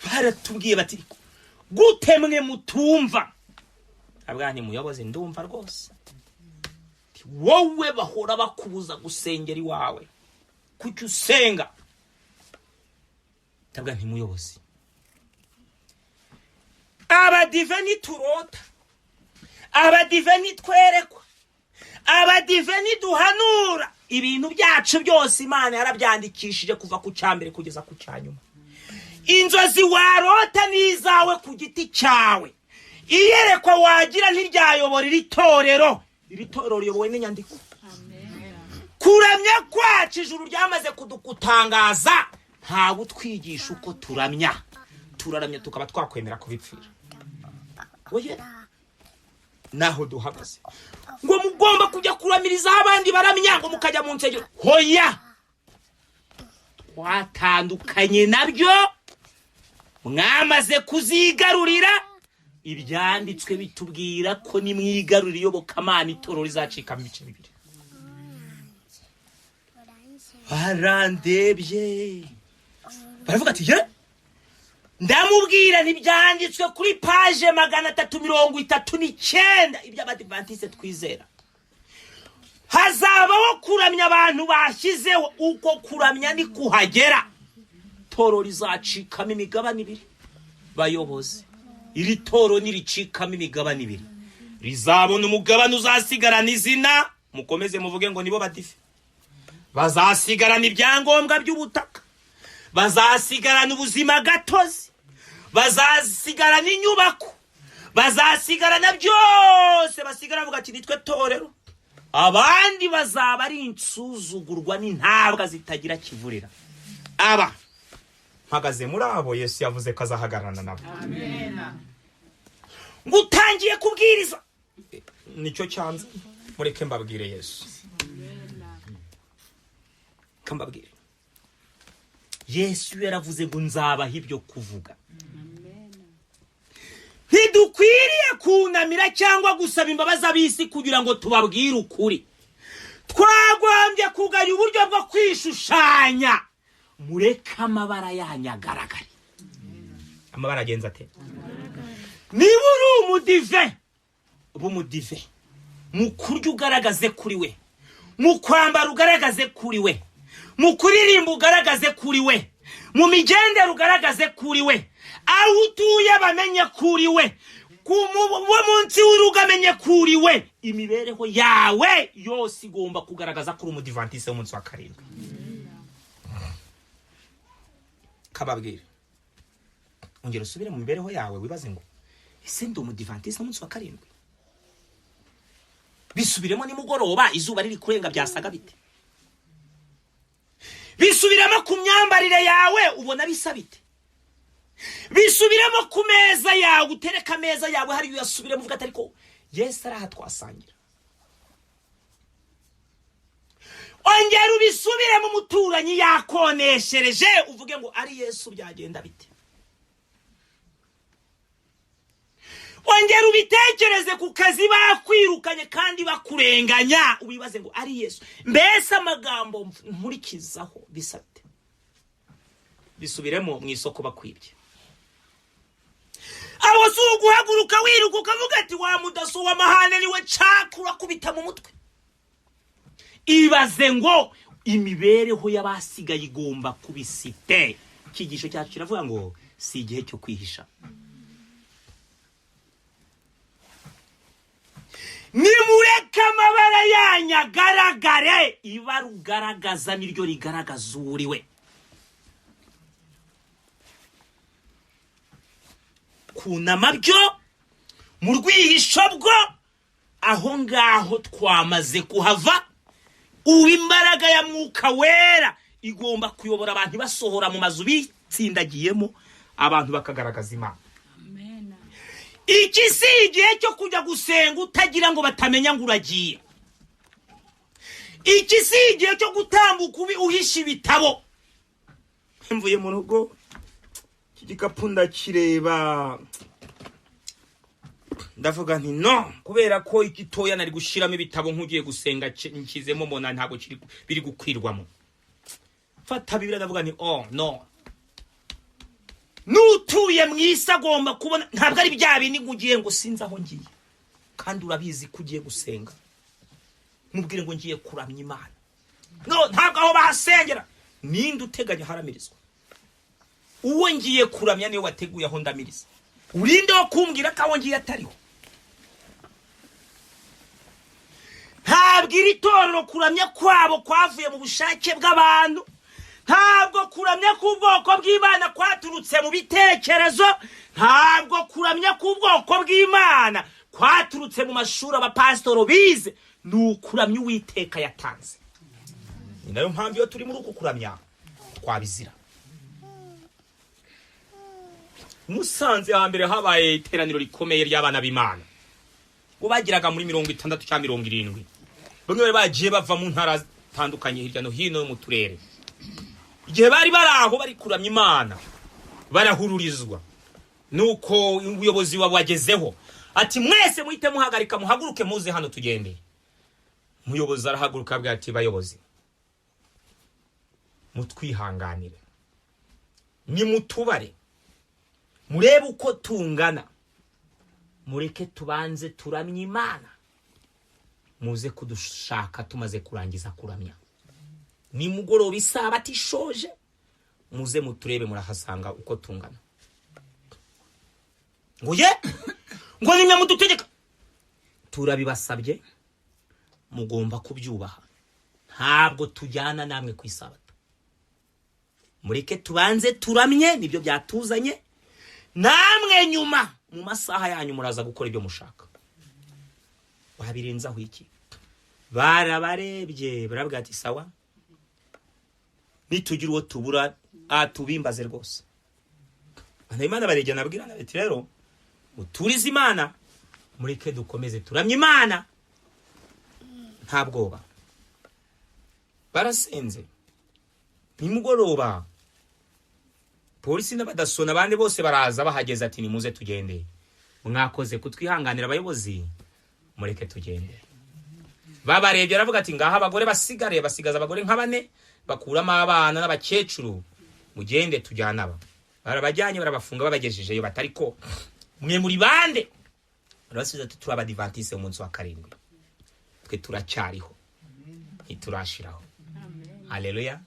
Baratubwiye bati gute mwe mutumva? Abwa nti muyobozi, ndumva rwose. Wowe bahora bakubuza gusengera iwawe, kuki usenga? Ndabwa nti muyobozi, abadive ntiturota, abadive ntitwerekwa, abadive ntiduhanura, ibintu byacu byose Imana yarabyandikishije kuva ku cya mbere kugeza ku cya nyuma. Inzozi warota ni izawe ku giti cyawe, iyerekwa wagira ntiryayobora iri torero. Iri torero riyobowe n'inyandiko. Kuramya kwacu ijuru ryamaze kudukutangaza, ntawe utwigisha uko turamya, turaramya tukaba twakwemera kubipfira. Oye, naho duhagaze ngo mugomba kujya kuramirizaho abandi baramya, ngo mukajya mu nsengero. Hoya, twatandukanye nabyo, mwamaze kuzigarurira. Ibyanditswe bitubwira ko nimwigarurira iyobokamana itorero rizacikamo ibice bibiri. Barandebye baravuga ati ye, ndamubwira ntibyanditswe kuri paje 339 iby'abadivantiste twizera. Hazabaho kuramya abantu bashyizeho, uko kuramya ni kuhagera toro rizacikamo imigabane ibiri. Bayobozi, iri toro niricikamo imigabane ibiri rizabona umugabane uzasigarana izina, mukomeze muvuge ngo nibo badive, bazasigarana ibyangombwa by'ubutaka, bazasigarana ubuzima gatozi, bazasigarana inyubako, bazasigarana byose, basigara bavuga ati nitwe torero. Abandi bazaba ari insuzugurwa n'intabwa zitagira kivurira. Aba mpagaze muri abo Yesu yavuze ko azahagararana nabo. Ngo utangiye kubwiriza, nicyo cyanze, mureke mbabwire Yesu. Mbabwire Yesu yaravuze ngo nzabaha ibyo kuvuga. Ntidukwiriye kunamira cyangwa gusaba imbabazi ab'isi kugira ngo tubabwire ukuri. Twagombye kugaya uburyo bwo kwishushanya. Mureke amabara yanyu agaragare. Amabara agenza ate? Niba uri umudive, uba umudive. Mu kurya ugaragaze kuri we, mu kwambara ugaragaze kuri we, mu kuririmba ugaragaze kuri we, mu migendere ugaragaze kuri we, aho utuye bamenye kuri we, wo munsi w'urugo amenye kuri we. Imibereho yawe yose igomba kugaragaza kuri umudivantiste w'umunsi wa karindwi. Kababwira, ongera usubire mu mibereho yawe wibaze ngo ese ndi umudivantiste w'umunsi wa karindwi? Bisubiremo nimugoroba izuba riri kurenga byasaga bite? Bisubiremo ku myambarire yawe ubona bisa bite? Bisubiremo ku meza yawe, utereka ameza yawe hariya uyasubiremo uvuga ati ariko Yesu araha twasangira. Ongera ubisubiremo umuturanyi yakoneshereje uvuge ngo ari Yesu byagenda bite? Ongera ubitekereze ku kazi bakwirukanye kandi bakurenganya, ubibaze ngo ari Yesu. Mbese amagambo nkurikizaho bisa bite? Bisubiremo mu isoko bakwibye. Abo si uguhaguruka wiruka ukavuga ati wa mudaso w'amahane niwe caka, urakubita mu mutwe. Ibaze ngo Imibereho y'abasigaye igomba kuba isite. Icyigisho cyacu kiravuga ngo si igihe cyo kwihisha. Nimureke amabara yanyu agaragare. Ibara ugaragaza niryo rigaragaza uwo uriwe. Kunama byo mu rwihisho bwo aho ngaho twamaze kuhava. Ubu imbaraga ya Mwuka Wera igomba kuyobora abantu basohora mu mazu bitsindagiyemo, abantu bakagaragaza Imana. Iki si igihe cyo kujya gusenga utagira ngo batamenya ngo uragiye. Iki si igihe cyo gutambuka uhisha ibitabo. Mvuye mu rugo, iki gikapu ndakireba, ndavuga nti no, kubera ko igitoya nari gushiramo ibitabo nk'ugiye gusenga nshyizemo, mbona ntabwo biri gukwirwamo. Fata Bibiliya, ndavuga nti oh no, n'utuye mu isi agomba kubona. Ntabwo ari bya bindi ngo ugiye ngo sinzi aho ngiye, kandi urabizi ko ugiye gusenga. Mubwire ngo ngiye kuramya Imana. No, ntabwo aho bahasengera. Ninde uteganya haramirizwa? Uwo ngiye kuramya niwe wateguye aho ndamiriza. Urinde wo kumbwira ko aho ngiye atariho. Ntabwo iri torero kuramya kwabo kwavuye mu bushake bw'abantu. Ntabwo kuramya k'ubwoko bw'Imana kwaturutse mu bitekerezo. Ntabwo kuramya k'ubwoko bw'Imana kwaturutse mu mashuri abapasitoro bize. Ni ukuramya Uwiteka yatanze. Ni nayo mpamvu iyo turi muri uku kuramya twabizira. Musanze hambere habaye iteraniro rikomeye ry'abana b'Imana. Ngo bageraga muri 60 cyangwa 70. Bamwe bari bagiye bava mu ntara zitandukanye hirya no hino mu turere. Igihe bari bari aho bari kuramya Imana, barahururizwa. Nuko ubuyobozi babagezeho ati mwese muhite muhagarika, muhaguruke muze hano tugende. Umuyobozi arahaguruka abwira ati bayobozi, mutwihanganire, nimutubare, murebe uko tungana, mureke tubanze turamye Imana, muze kudushaka tumaze kurangiza kuramya. Nimugoroba isabato ishoje, muze muturebe, murahasanga uko tungana. Ngo ye, ngo nimwe mudutegeka, turabibasabye, mugomba kubyubaha. Ntabwo tujyana namwe ku isabato. Mureke tubanze turamye, nibyo byatuzanye. Namwe nyuma mu masaha yanyu muraza gukora ibyo mushaka. Wabirenzaho iki? Barabarebye barabwira ati sawa, nitugira uwo tubura atubimbaze rwose. Bana Imana baregena abwirana bati rero muturize Imana, mureke dukomeze turamye Imana nta bwoba. Barasenze nimugoroba, polisi n'abadaso n'abandi bose baraza bahageze ati nimuze tugende, mwakoze kutwihanganira abayobozi, mureke tugende. Babarebye aravuga ati ngaha abagore basigare, basigaza abagore nka bane, bakuramo abana n'abakecuru, mugende tujyane aba. Barabajyanye barabafunga, babagejejeyo batari ko mwe muri bande? Barabasubiza ati turi abadivantiste umunsi wa 7, twe turacyariho ntiturashiraho. Haleluya.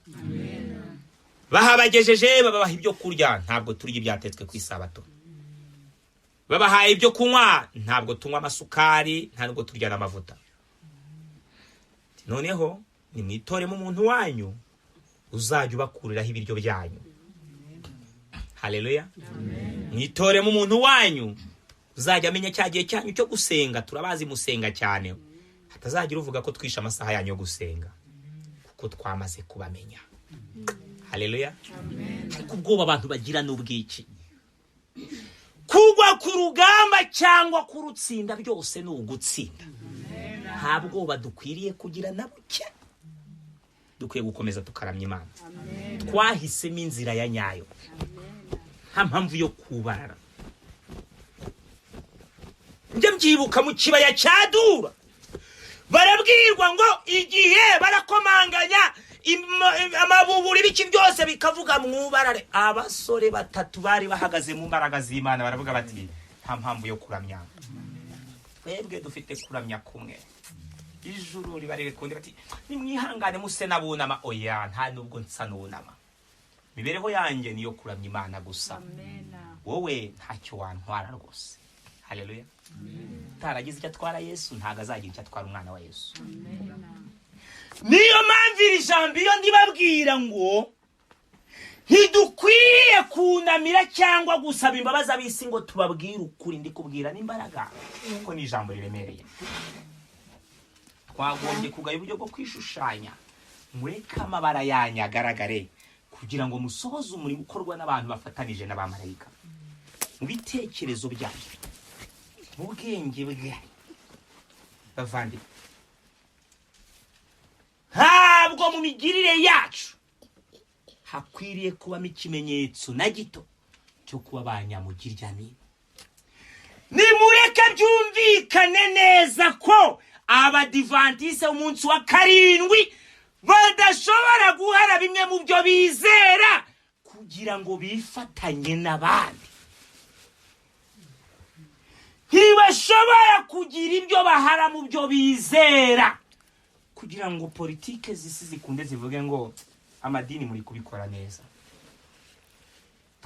Bahabagejeje babaha ibyo kurya, ntabwo turya ibyatetswe ku isabato. Babahaye ibyo kunywa, ntabwo tunywa amasukari, ntabwo turya n'amavuta. Noneho nimwitoremo umuntu wanyu uzajya ubakuriraho ibiryo byanyu. Haleluya. Mwitoremo umuntu wanyu uzajya amenya cya gihe cyanyu cyo gusenga. Turabazi musenga cyane, hatazagira uvuga ko twishe amasaha yanyu yo gusenga, kuko twamaze kubamenya. Haleluya. Ariko ubwoba abantu bagira n'ubwiki? Kugwa ku rugamba cyangwa kurutsinda byose ni ugutsinda. Nta bwoba dukwiriye kugira na buke. Dukwiye gukomeza tukaramya Imana. Twahisemo inzira ya nyayo, nta mpamvu yo kubarara. Njya mbyibuka mu kibaya cya Dura, barabwirwa ngo igihe barakomanganya amabuburi biki byose bikavuga mwubarare. Abasore batatu bari bahagaze mu mbaraga z'Imana baravuga bati nta mpamvu yo kuramya, twebwe dufite kuramya kumwe. Ijuru riba riri kundi bati nimwihangane muse n'abunama. Oya, nta nubwo nsa n'unama. Imibereho yanjye niyo kuramya Imana gusa. Wowe ntacyo wantwara rwose. Haleluya. Utaragize icyo atwara Yesu ntabwo azagira icyo atwara umwana wa Yesu. Niyo mpamvu iri jambo iyo ndibabwira ngo ntidukwiye kunamira cyangwa gusaba imbabazi ab'isi ngo tubabwire ukuri, ndikubwira n'imbaraga kuko ni ijambo riremereye. Twagombye kugaya uburyo bwo kwishushanya, mureke amabara yanyu agaragare kugira ngo musohoze umurimo ukorwa n'abantu bafatanije n'abamarayika. Mu bitekerezo byanyu, mu bwenge bwanyu, bavandimwe, ntabwo mu migirire yacu hakwiriye kubamo ikimenyetso na gito cyo kuba ba nyamugiryanino. Nimureke byumvikane neza ko Abadivantise umunsi wa karindwi badashobora guhara bimwe mu byo bizera kugira ngo bifatanye n'abandi. Ntibashobora kugira ibyo bahara mu byo bizera kugira ngo politike z'isi zikunde zivuge ngo amadini muri kubikora neza.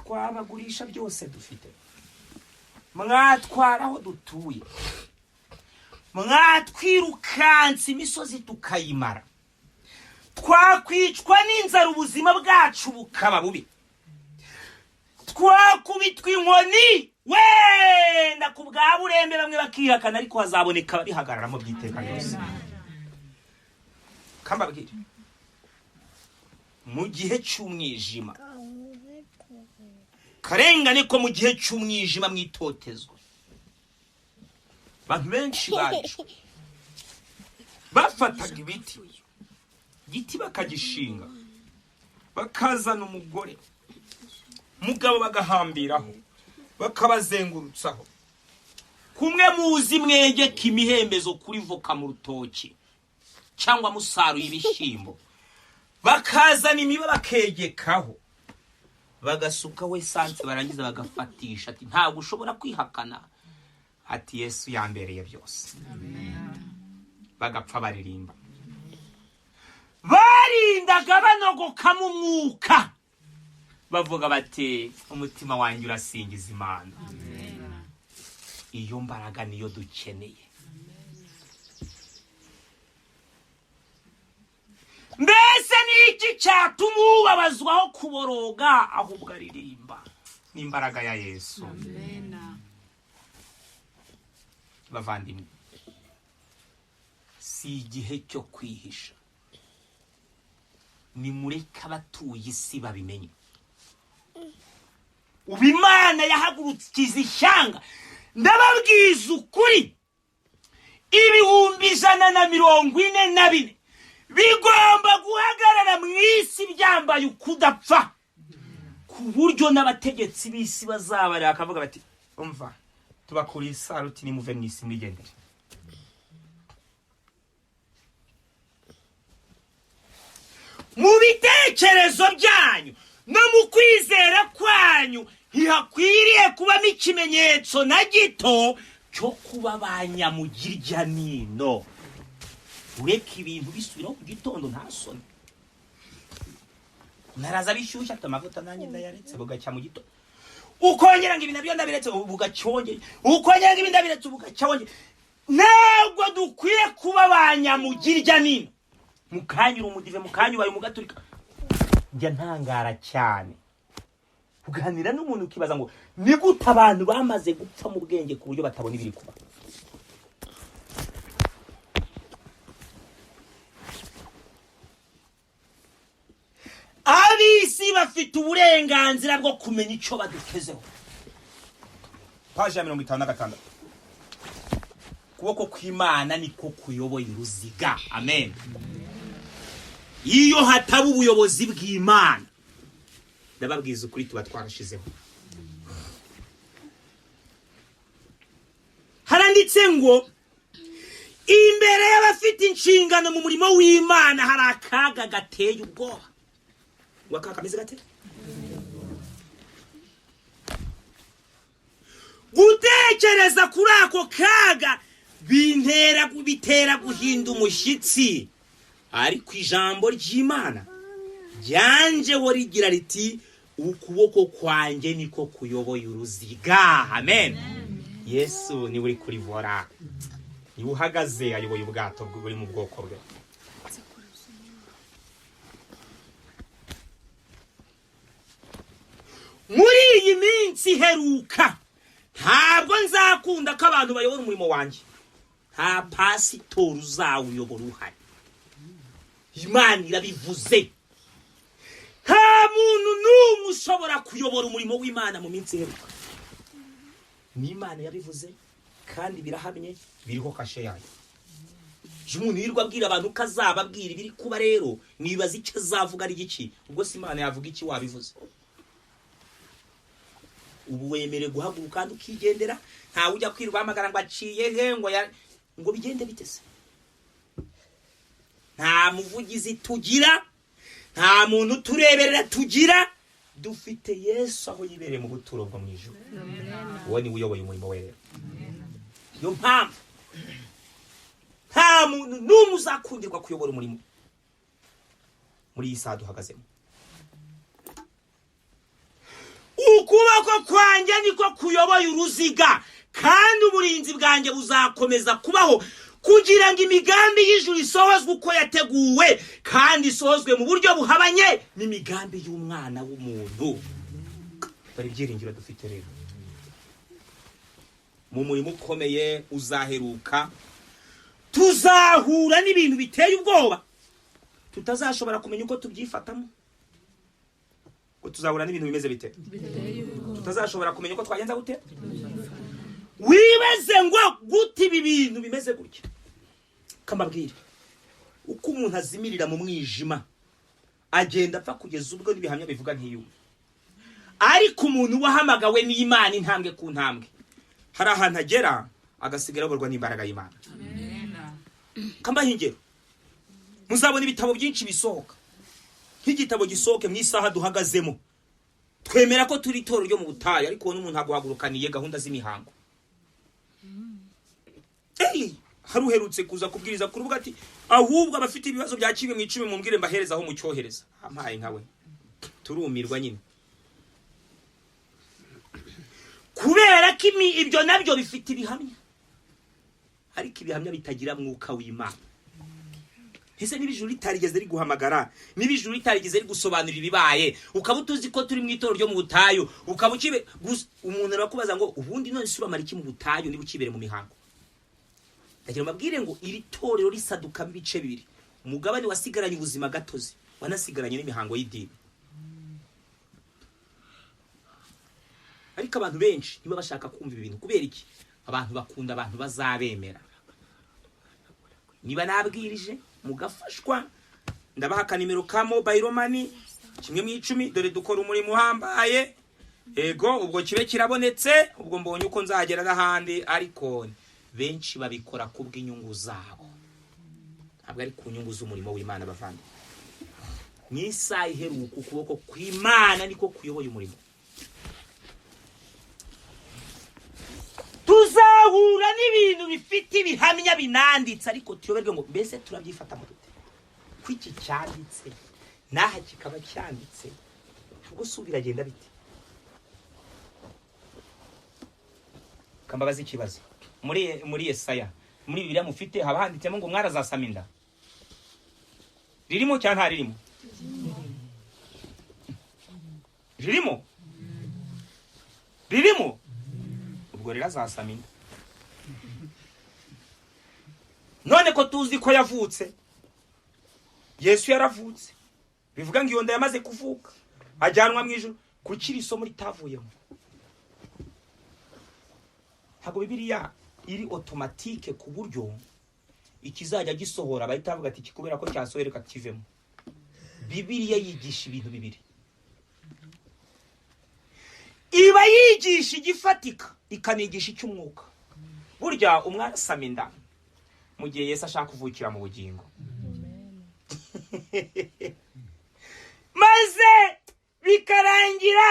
Twabagurisha byose dufite, mwatwara aho dutuye, mwatwirukansa imisozi tukayimara, twakwicwa n'inzara ubuzima bwacu bukaba bubi, twakubitwa inkoni wenda ku bwa burembe bamwe bakihakana, ariko hazaboneka ababihagararamo by'iteka ryose. Kambabwire, mu gihe cy'umwijima, karengane ko mu gihe cy'umwijima mwitotezwa, abantu benshi barishwe. Bafataga ibiti, igiti bakagishinga, bakazana umugore, mugabo bagahambiraho, bakabazengurutsaho kumwe muzi mwegeka imihembezo kuri voka mu rutoki cyangwa musaruye ibishyimbo, bakazana imiba bakegekaho, bagasukaho esanse, barangiza bagafatisha. Ati ntabwo ushobora kwihakana, ati Yesu yambereye byose. Bagapfa baririmba, barindaga banogokamo umwuka, bavuga bati umutima wanjye urasingiza Imana. Iyo mbaraga niyo dukeneye. Mbese ni iki cyatuma ubabazwaho kuboroga ahubwo aririmba? Ni imbaraga ya Yesu. Bavandimwe, si igihe cyo kwihisha. Nimureke abatuye isi babimenye. Ubu Imana yahagurukiza ishyanga. Ndababwiza ukuri, 144,000 bigomba guhagarara mu isi byambaye ukudapfa, ku buryo n'abategetsi b'isi bazabareba bakavuga bati umva tubakuriye isaruti, nimuve mu isi mwigendere. Mu bitekerezo byanyu no mu kwizera kwanyu ntihakwiriye kubamo ikimenyetso na gito cyo kuba ba nyamugiryanino. Ureka ibintu bisubiraho ku gitondo nta soni, naraza bishyushya ati amavuta nanjye ndayaretse, bugacya mu gitondo ukongera ngo ibi nabyo ndabiretse, bugacyongera, ukongera ngo ibi ndabiretse, bugacyongera. Ntabwo dukwiye kuba ba nyamugiryanino. Mukanyura umudive, mukanyubaye umugaturika. Njya ntangara cyane kuganira n'umuntu ukibaza ngo ni gute abantu bamaze gupfa mu bwenge ku buryo batabona ibiri kuba. Ab'isi bafite uburenganzira bwo kumenya icyo badutezeho. Paji ya 56. Ukuboko kw'Imana niko kuyoboye uruziga. Amen. Iyo hataba ubuyobozi bw'Imana, ndababwiza ukuri tuba twarashizeho. Haranditse ngo imbere y'abafite inshingano mu murimo w'Imana hari akaga gateye ubwoba. Ngo akaga kameze gate? Gutekereza kuri ako kaga Bintera, bitera guhinda umushyitsi, ariko ijambo ry'Imana ryanjeho rigira riti: "Ukuboko kwanjye niko kuyoboye uruziga." Amen. Yesu niwe uri kuri volant, niwe uhagaze ayoboye ubwato buri mu bwoko bwe. Muri iyi minsi iheruka ntabwo nzakunda ko abantu bayobora umurimo wanjye. Nta pasitori uzawuyobora uhari. Imana irabivuze. Nta muntu n'umwe ushobora kuyobora umurimo w'Imana mu minsi iheruka. Ni Imana yabivuze kandi birahamye, biriho kashe yayo. Iyo umuntu yirirwa abwira abantu ko azababwira ibiri kuba, rero nibaza icyo azavuga ari iki. Ubwo se Imana yavuga iki wabivuze? Ubu wemerewe guhaguruka kandi ukigendera, ntawe ujya kwirirwa ahamagara ngo aciye he, ngo ya, ngo bigende bite se? Nta muvugizi tugira, nta muntu utureberera tugira. Dufite Yesu aho yibereye mu buturo bwo mu ijuru. Uwo niwe uyoboye umurimo we. Rero niyo mpamvu nta muntu n'umwe uzakundirwa kuyobora umurimo muri iyi saha duhagazemo. Ukuboko kwanjye niko kuyoboye uruziga, kandi uburinzi bwanjye buzakomeza kubaho kugira ngo imigambi y'ijuru isohozwe uko yateguwe, kandi isohozwe mu buryo buhabanye n'imigambi y'umwana w'umuntu. Dore ibyiringiro dufite rero mu murimo ukomeye uzaheruka: tuzahura n'ibintu biteye ubwoba tutazashobora kumenya uko tubyifatamo. Ngo tuzahura n'ibintu bimeze bite? Tutazashobora kumenya uko twagenza gute. Wibaze ngo gute ibi bintu bimeze gutya? Kamabwire, uko umuntu azimirira mu mwijima agenda apfa kugeza ubwo n'ibihamya bivuga ntiyumve. Ariko umuntu wahamagawe n'Imana, intambwe ku ntambwe, hari ahantu agera agasigara ayoborwa n'imbaraga y'Imana. Kambaha ingero: muzabona ibitabo byinshi bisohoka. Nk'igitabo gisohoke mu isaha duhagazemo, twemera ko turi itorero ryo mu butayu, ariko ubona umuntu aguhagurukaniye gahunda z'imihango. Ey, hari uherutse kuza kubwiriza ku rubuga ati: "Ahubwo abafite ibibazo bya 10 mu mumbwire mbahereza aho mucyohereza." Ampaye nkawe, turumirwa nyine, kubera ko ibyo nabyo bifite ibihamya, ariko ibihamya bitagira mwuka w'Imana. Ese niba ijuru ritarigeze riguhamagara, niba ijuru ritarigeze rigusobanurira ibibaye, ukaba utuzi ko turi mu itorero ryo mu butayu, ukaba ukibe umuntu arakubaza ngo: "Ubundi none se uramara iki mu butayu niba ukibere mu mihango?" Ndagira mbabwire ngo iri torero risadukamo ibice bibiri: umugabane wasigaranye ubuzima gatozi, wanasigaranye n'imihango y'idini. Ariko abantu benshi niba bashaka kumva ibi bintu, kubera iki? Abantu bakunda abantu bazabemera. Niba nabwirije mugafashwa, ndabaha akanimero ka mobile money, 1 mu 10. Dore dukora umurimo uhambaye. Ego, ubwo kibe kirabonetse, ubwo mbonye uko nzagera n'ahandi. Ariko benshi babikora kubw'inyungu zabo, ntabwo ari ku nyungu z'umurimo w'Imana. Bavandimwe, mu isaha iheruka ukuboko kw'Imana niko kuyoboye umurimo. Tuzahura n'ibintu bifite ibihamya binanditse, ariko tuyoberwe ngo mbese turabyifata dute ko iki cyanditse n'aha kikaba cyanditse? Ubwo si biragenda bite? Kambabaza ikibazo: muri Yesaya, muri Bibiliya mufite, haba handitsemo ngo mwarazasama inda? Ririmo cyangwa ntaririmo? Ririmo, ririmo. Ubwo rero azasama inda. None ko tuzi ko yavutse, Yesu yaravutse, bivuga ngo iyo nda yamaze kuvuka ajyanwa mu ijuru, kuki iri somo ritavuyemo? Ntabwo Bibiliya iri automatique ku buryo ikizajya gisohora bahita bavuga ati: "Kubera ko cyasohoye, reka kivemo." Bibiliya yigisha ibintu bibiri: iba yigisha igifatika, ikanigisha icy'umwuka. Burya umwana asama inda mu gihe Yesu ashaka kuvukira mu bugingo, maze bikarangira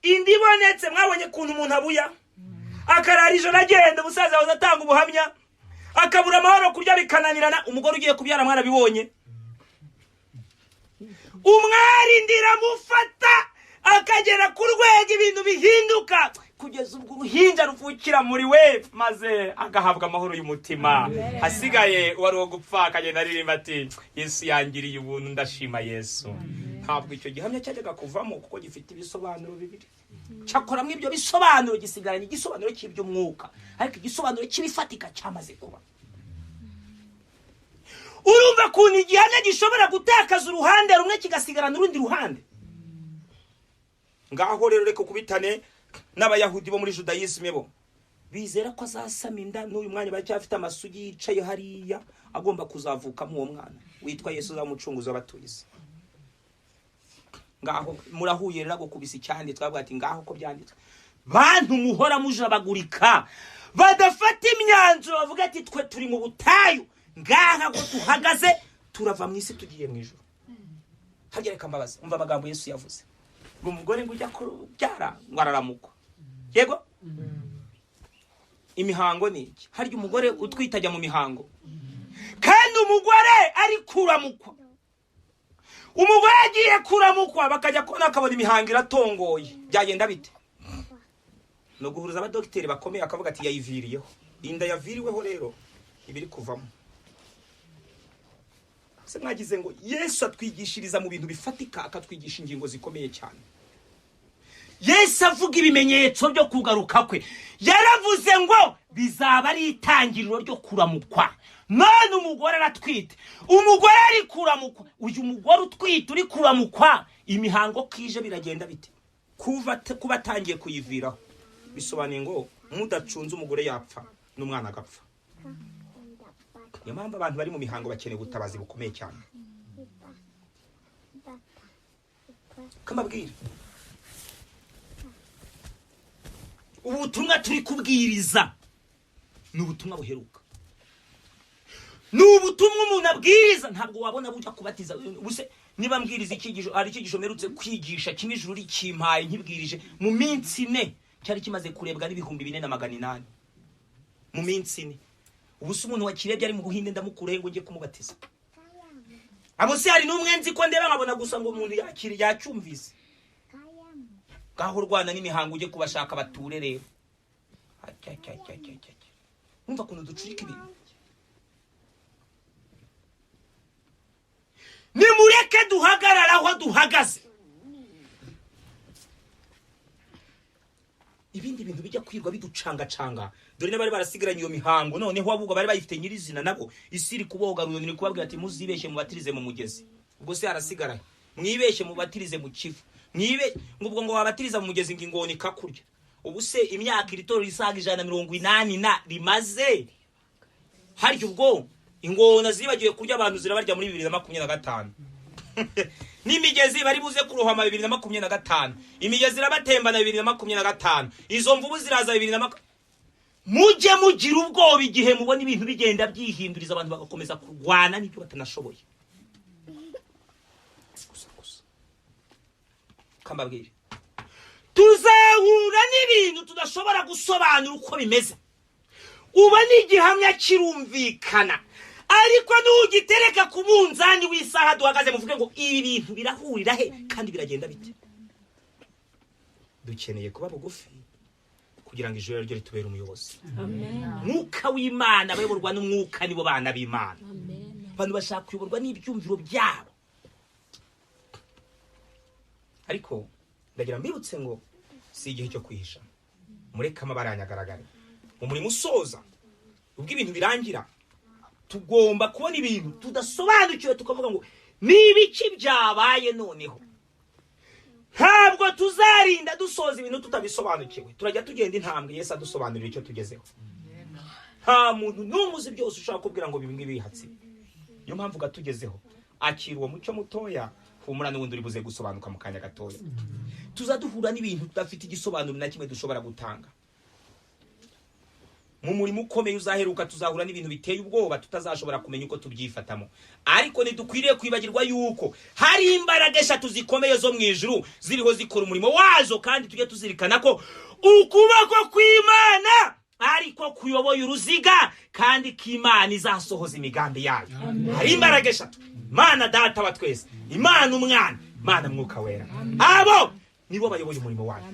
indi ibonetse. Mwabonye ukuntu umuntu abuya akarara ijoro agenda. Umusaza waza atanga ubuhamya akabura amahoro, kurya bikananirana. Umugore ugiye kubyara mwarabibonye, umwari ndiramufata akagera ku rwego ibintu bihinduka kugeza ubwo uruhinja ruvukira muri we, maze agahabwa amahoro y'umutima. Hasigaye uwari uwo gupfa akagenda aririmba ati: "Yesu yangiriye ubuntu, ndashima Yesu." Ntabwo icyo gihamya cyajyaga kuvamo kuko gifite ibisobanuro bibiri. Cyakoramo ibyo bisobanuro, gisigaranye igisobanuro cy'iby'umwuka, ariko igisobanuro cy'ibifatika cyamaze kuba. Urumva ukuntu igihamya gishobora gutakaza uruhande rumwe kigasigarana urundi ruhande? Ngaho rero reka ukubitane n'Abayahudi bo muri Judayisme, bo bizera ko azasama inda. N'uyu mwanya baracyafite amasugi yicaye hariya agomba kuzavukamo uwo mwana witwa Yesu uzamucunguzi w'abatuye isi. Ngaho murahuye rero, agukubise icyanditswe, avuga ati: "Ngaho ko byanditswe." Bantu muhora mujabagurika, badafata imyanzuro, bavuga ati: "Twe turi mu butayu, ngaha ngo duhagaze, turava mu isi tugiye mu ijuru." Harya reka mbabaze, umva amagambo Yesu yavuze ngo umugore ngo ujya kubyara ngo araramukwa. Yego, imihango ni iki? Harya umugore utwite ajya mu mihango, kandi umugore ari kuramukwa. Umugore agiye kuramukwa, bakajya kubona akabona imihango iratongoye, byagenda bite? Ni uguhuruza abadogiteri bakomeye, akavuga ati: "Yayiviriyeho." Inda yaviriweho rero iba iri kuvamo. Se mwagize ngo Yesu atwigishiriza mu bintu bifatika, akatwigisha ingingo zikomeye cyane? Yesu avuga ibimenyetso byo kugaruka kwe, yaravuze ngo bizaba ari itangiriro ryo kuramukwa. None umugore aratwite, umugore ari kuramukwa. Uyu mugore utwite uri kuramukwa, imihango kije biragenda bite? Kuva kuba atangiye kuyiviraho bisobanuye ngo mudacunze umugore yapfa n'umwana agapfa. Niyo mpamvu abantu bari mu mihango bakeneye ubutabazi bukomeye cyane. Kamabwira, ubutumwa turi kubwiriza ni ubutumwa buheruka, ni ubutumwa umuntu abwiriza ntabwo wabona bujya kubatiza. Ubuse niba mbwiriza icyigisho, hari icyigisho mperutse kwigisha kimwe, ijuru rikimpaye, nkibwirije mu minsi 4 cyari kimaze kurebwa n'4800 mu minsi 4. Ubu se umuntu wakirebye ari mu Buhinde ndamukurahe ngo njye kumubatiza? Abo se hari n'umwe nzi ko ndeba nkabona gusa ngo umuntu yakire yacyumvise? Ngaho urwana n'imihango ujye kubashaka bature rero. Numva ukuntu ducurika ibintu. Nimureke duhagarara aho duhagaze. Ibindi bintu bijya kwirwa biducangacanga, dore n'abari barasigaranye iyo mihango noneho ahubwo bari bayifite nyirizina, nabo isi iri kuboga ruyoni, iri kubabwira ati: "Muzibeshye mubatirize mu mugezi." Ubwo se harasigaraye? "Mwibeshye mubatirize mu Kivu." Mwibe ngo ubwo ngo wabatiriza mu mugezi ngo ingona ikakurya. Ubu se imyaka iri torero isaga 180 na rimaze, harya ubwo ingona zibagiwe kurya abantu zirabarya muri 2025? N'imigezi bari buze kurohama 2025, imigezi irabatembana 2025, izo mvubu ziraza bibiri na makumyabiri. Mujye mugira ubwoba igihe mubona ibintu bigenda byihinduriza, abantu bagakomeza kurwana n'ibyo batanashoboye. Gusa gusa kambabwire, tuzahura n'ibintu tudashobora gusobanura uko bimeze. Uba n'igihamya kirumvikana, ariko nugitereka ku munzani w'isaha duhagaze, muvuge ngo ibi bintu birahurira he kandi biragenda bite? Dukeneye kuba bugufi kugira ngo ijoro ryo ritubere umuyobozi. Mwuka w'Imana, abayoborwa n'umwuka nibo bana b'Imana. Abantu bashaka kuyoborwa n'ibyumviro byabo, ariko ndagira mbibutse ngo si igihe cyo kwihisha. Mureke amabara yanyagaragare mu murimo usoza. Ubwo ibintu birangira, tugomba kubona ibintu tudasobanukiwe tukavuga ngo ni ibiki byabaye? Noneho ntabwo tuzarinda dusoza ibintu tutabisobanukiwe. Turajya tugenda intambwe, Yesu adusobanurira icyo tugezeho. Nta muntu n'umwe uzi byose ushobora kubwira ngo bimwe bihatse. Niyo mpamvu gatugezeho, akira uwo mucyo mutoya, humura, n'ubundi uri buze gusobanuka mu kanya gatoya. Tuza duhura n'ibintu tudafite igisobanuro na kimwe dushobora gutanga. Mu murimo ukomeye uzaheruka tuzahura n'ibintu biteye ubwoba tutazashobora kumenya uko tubyifatamo, ariko ntidukwiriye kwibagirwa yuko hari imbaraga eshatu zikomeye zo mu ijuru ziriho zikora umurimo wazo, kandi tujye tuzirikana ko ukuboko kw'Imana Ariko kuyoboye uruziga, kandi ko Imana izasohoza imigambi yayo. Hari imbaraga eshatu: Imana Data wa twese, Imana Umwana, Imana Mwuka Wera. Abo nibo bayoboye umurimo wayo.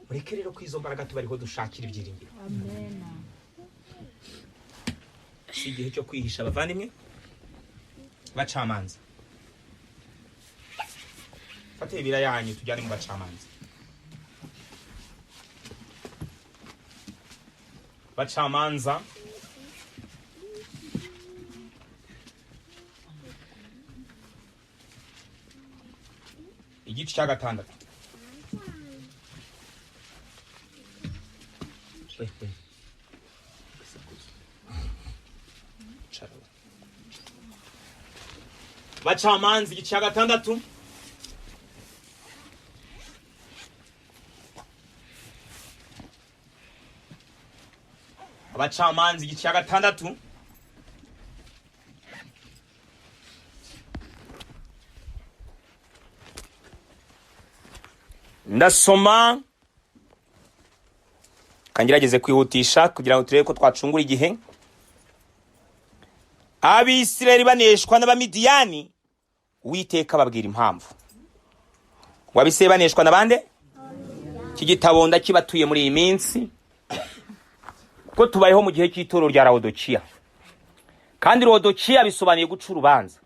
Mureke rero ko izo mbaraga tubariho dushakira ibyiringiro. Si igihe cyo kwihisha, abavandimwe. Bacamanza, fate ibira yanyu tujyane mu Bacamanza. Bacamanza igice cya 6. Bacamanza igice cya 6. Abacamanza igice cya 6. Ndasoma, kangerageze kwihutisha kugira ngo turebe ko twacungura igihe. Abisirayeli baneshwa n'Abamidiyani, Uwiteka ababwira impamvu. Ngo Abisirayeli baneshwa na bande? Iki gitabo ndakibatuye muri iyi minsi, kuko tubayeho mu gihe cy'itorero rya Laodikiya, kandi Laodikiya bisobanuye guca urubanza.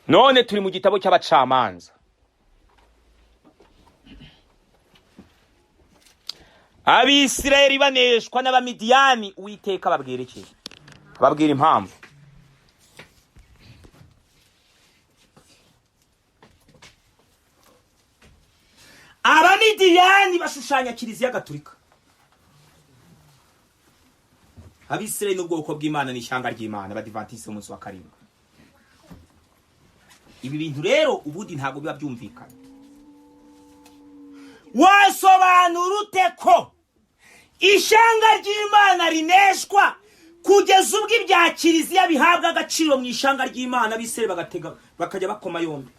None turi mu gitabo cy'Abacamanza. Abisirayeli baneshwa n'Abamidiyani, Uwiteka ababwira iki? Ababwira impamvu. Abamidiyani bashushanya Kiliziya Gatulika. Abisirayeli n'ubwoko bw'Imana, n'ishyanga ry'Imana, Abadivantisiti umunsi wa 7. Ibi bintu rero ubundi ntabwo biba byumvikana. Wasobanura ute ko ishyanga ry'Imana rineshwa kugeza ubwo ibya kiliziya bihabwa agaciro mu ishyanga ry'Imana, abisirayeli bagatega bakajya bakoma yombi?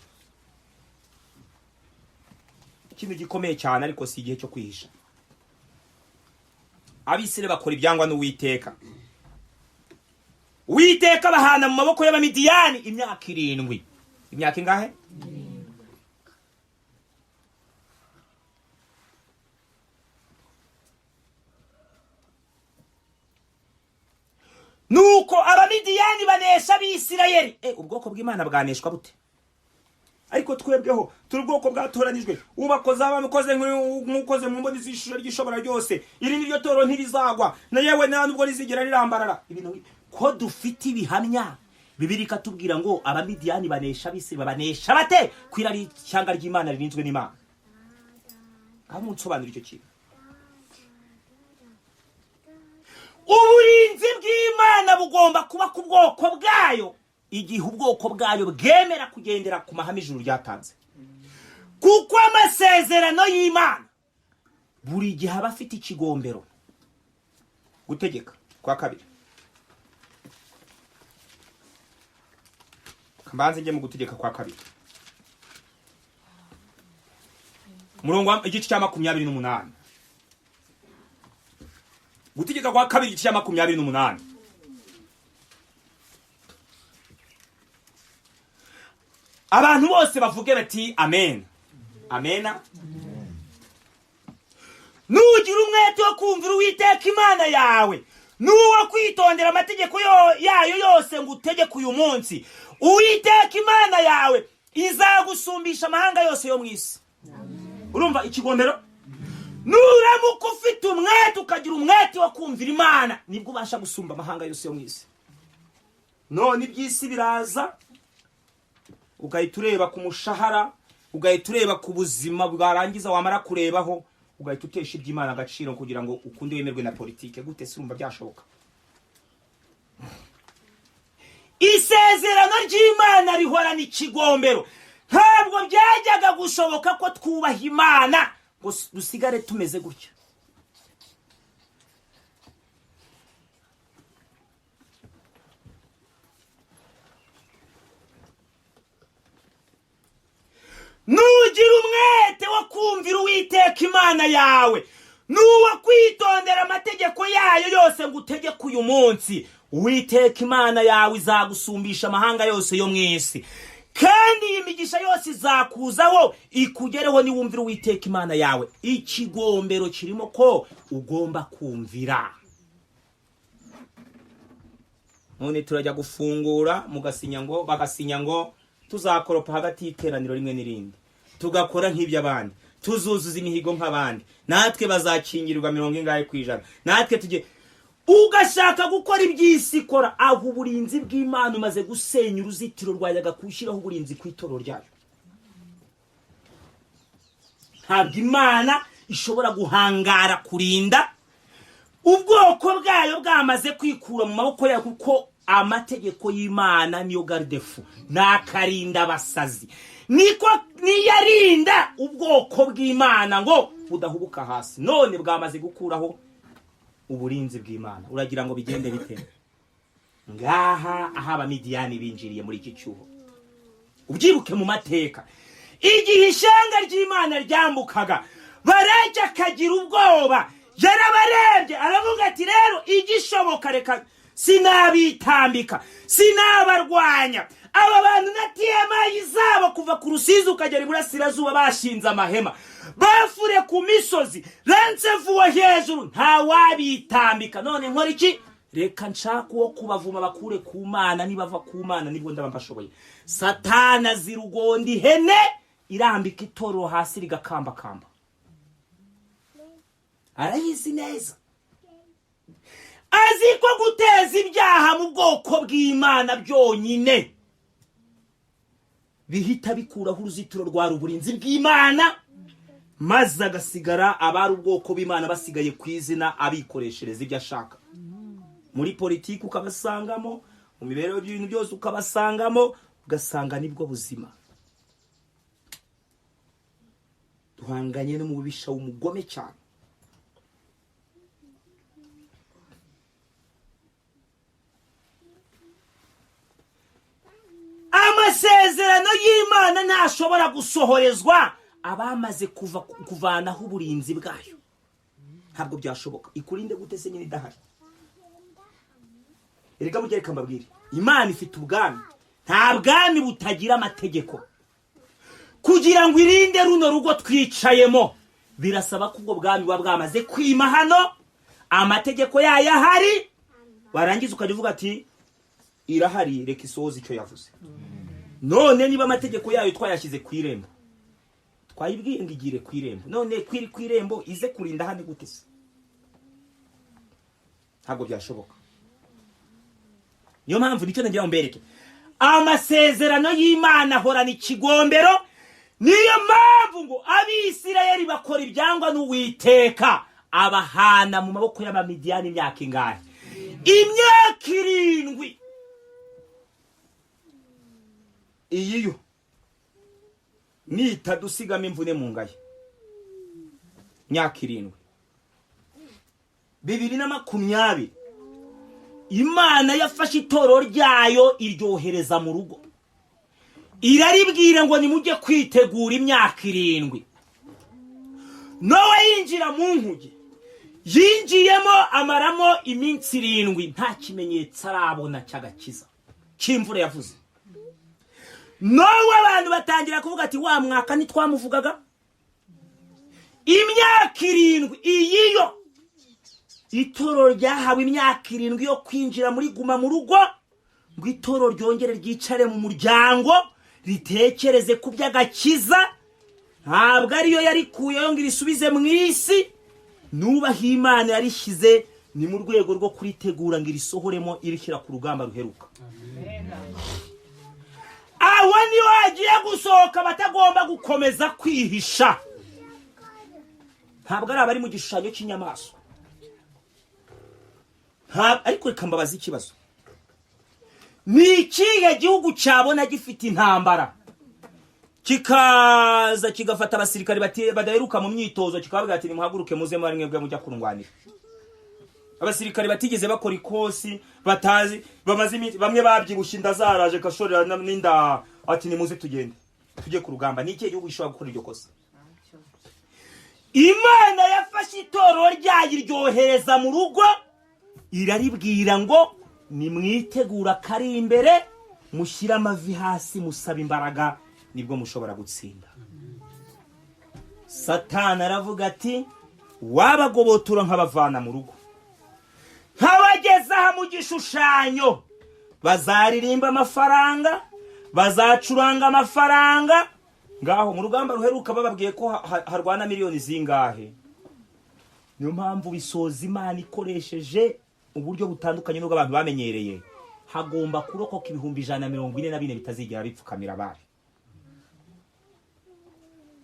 Ikintu gikomeye cyane, ariko si igihe cyo kwihisha. Abisirayeli bakora ibyangwa n'Uwiteka, Uwiteka bahana mu maboko y'Abamidiyani imyaka 7. Imyaka ingahe? Nuko Abamidiyani banesha Abisirayeli. Ubwoko bw'Imana bwaneshwa bute? Ariko twebweho turi ubwoko bwatoranijwe, ubakoze abamukoze nk'ukoze mu mboni z'ishusho ry'Ishobora ryose. Iri ni ryo toro, ntirizagwa na yewe nta nubwo rizigera rirambarara. Ibintu ko dufite ibihamya, Bibiliya ikatubwira ngo Abamidiyani banesha Abisirayeli, babanesha bate kwira ari ishyanga ry'Imana ririnzwe n'Imana? Aho munsobanura icyo kintu. Uburinzi bw'Imana bugomba kuba ku bwoko bwayo igihe ubwoko bwayo bwemera kugendera ku mahame ijuru ryatanze, kuko amasezerano y'Imana buri gihe aba afite ikigombero. Gutegeka kwa Kabiri, mbanze njye mu Gutegeka kwa Kabiri, murongo igice cya 28. Gutegeka kwa Kabiri, igice cya 28. Abantu bose bavuge bati amen, amena. Nugira umwete wo kumvira Uwiteka Imana yawe n'uwo kwitondera amategeko yayo yose ngo utegeke uyu munsi, Uwiteka Imana yawe izagusumbisha amahanga yose yo mu isi. Urumva ikigombero? Nuramuka ufite umwete, ukagira umwete wo kumvira Imana, nibwo ubasha gusumba amahanga yose yo mu isi. None iby'isi biraza, ugahita ureba ku mushahara, ugahita ureba ku buzima, bwarangiza wamara kurebaho ugahita utesha iby'Imana agaciro kugira ngo ukunde wemerwe na politike. Gute se urumva byashoboka? Isezerano ry'Imana rihorana ikigombero. Ntabwo byajyaga gushoboka ko twubaha Imana ngo dusigare tumeze gutya. Nugira umwete wo kumvira Uwiteka Imana yawe. yawe, n'uwo kwitondera amategeko yayo yose ngo utegeke uyu munsi, Uwiteka Imana yawe izagusumbisha amahanga yose yo mu isi. Kandi iyi migisha yose izakuzaho ikugereho niwumvira Uwiteka Imana yawe. Ikigombero kirimo ko ugomba kumvira. None turajya gufungura mugasinya ngo, bagasinya ngo tuzakoropa hagati y'iteraniro rimwe n'irindi, tugakora nk'iby'abandi, tuzuzuza imihigo nk'abandi, natwe bazakingirwa 50%, natwe tujye. Ugashaka gukora iby'isi ikora, aho uburinzi bw'Imana umaze gusenya uruzitiro rwajyaga gushyiraho uburinzi ku itorero ryayo. Ntabwo Imana ishobora guhangara kurinda ubwoko bwayo bwamaze kwikura mu maboko yayo, kuko amategeko y'Imana niyo garde-fou, nakarinda abasazi, niko niyo arinda ubwoko bw'Imana ngo budahubuka hasi. None bwamaze gukuraho uburinzi bw'Imana, uragira ngo bigende bite? Ngaha aho Abamidiyani binjiriye muri iki cyuho. Ubyibuke mu mateka, igihe ishyanga ry'Imana ryambukaga, Baraki akagira ubwoba, yarabarebye aravuga ati: "Rero igishoboka, reka sinabitambika, sinabarwanya aba bantu na TMI zabo kuva ku Rusizi ukagera iburasirazuba, bashinze amahema, bafure ku misozi, rensevuwe hejuru, ntawabitambika. None nkora iki? Reka nshaka uwo kubavuma bakure ku Mana. Nibava ku Mana nibwo ndaba mbashoboye." Satana zirugonda ihene irambika itorero hasi rigakambakamba. Arayizi neza, azi ko guteza ibyaha mu bwoko bw'Imana byonyine bihita bikuraho uruzitiro rwa ruburinzi bw'Imana, maze agasigara abari ubwoko bw'Imana basigaye ku izina, abikoreshereza ibyo ashaka. Muri politiki ukabasangamo, mu mibereho y'ibintu byose ukabasangamo, ugasanga nibwo buzima. Duhanganye n'umubisha w'umugome cyane. Amasezerano y'Imana ntashobora gusohorezwa abamaze kuvanaho uburinzi bwayo, ntabwo byashoboka. Ikurinde gute se nyine idahari? Erega burya reka mbabwire, Imana ifite ubwami, nta bwami butagira amategeko. Kugira ngo irinde runo rugo twicayemo, birasaba ko ubwo bwami buba bwamaze kwima hano, amategeko yayo ahari, warangiza ukajya uvuga ati: "Irahari, reka isohoze icyo yavuze." None niba amategeko yayo twayashyize ku irembo, twayibwiye ngo igire ku irembo, none kwiri ku irembo ize kurinda hano gute se? Ntabwo byashoboka. Niyo mpamvu nicyo nagira ngo mbereke, amasezerano y'Imana ahorana ikigombero. Niyo mpamvu ngo Abisirayeli bakora ibyangwa n'Uwiteka, abahana mu maboko y'Abamidiyani imyaka ingahe? Imyaka 7. Iyi yo nitadusigamo imvune mu ngaye, imyaka 7, 2020, Imana yafashe itorero ryayo iryohereza mu rugo, iraribwira ngo nimujye kwitegura imyaka 7. Nowa yinjira mu nkuge, yinjiyemo amaramo iminsi 7, nta kimenyetso arabona cy'agakiza cy'imvura yavuze. Nowa abantu batangira kuvuga ati: "Wa mwaka ntitwamuvugaga?" Imyaka 7 iyiyo, itorero ryahawe imyaka 7 yo kwinjira muri guma mu rugo, ngo itorero ryongere ryicare mu muryango, ritekereze ku by'agakiza. Ntabwo ariyo yarikuyeho ngo irisubize mu isi. Nubaho Imana yarishyize ni mu rwego rwo kuritegura ngo irisohoremo, irishyira ku rugamba ruheruka. Aho niho hagiye gusohoka batagomba gukomeza kwihisha. Ntabwo ari abari mu gishushanyo cy'inyamaswa. Ariko reka mbabaze ikibazo: ni ikihe gihugu cyabona gifite intambara, kikaza kigafata abasirikari badaheruka mu myitozo, kikababwira ati: "Nimuhaguruke muze muri mwebwe mujya kurwanira"? Abasirikari batigeze bakora ikosi, batazi, bamaze iminsi, bamwe babyibushye, inda zaraje kashorera n'inda, ati: "Nimuze tugende tujye ku rugamba." Ni ikihe gihugu gishobora gukora iryo kosa? Imana yafashe itorero ryayo iryohereza mu rugo, iraribwira ngo nimwitegura kari imbere, mushyire amavi hasi, musaba imbaraga, nibwo mushobora gutsinda. Satani aravuga ati: "Wabagobotora nkabavana mu rugo, nkabageza aha mu gishushanyo, bazaririmba amafaranga, bazacuranga amafaranga." Ngaho mu rugamba ruheruka bababwiye ko harwana miliyoni zingahe? Niyo mpamvu bisoza Imana ikoresheje uburyo butandukanye n'ubwo abantu bamenyereye. Hagomba kurokoka 144,000 bitazigera bipfukamira abari.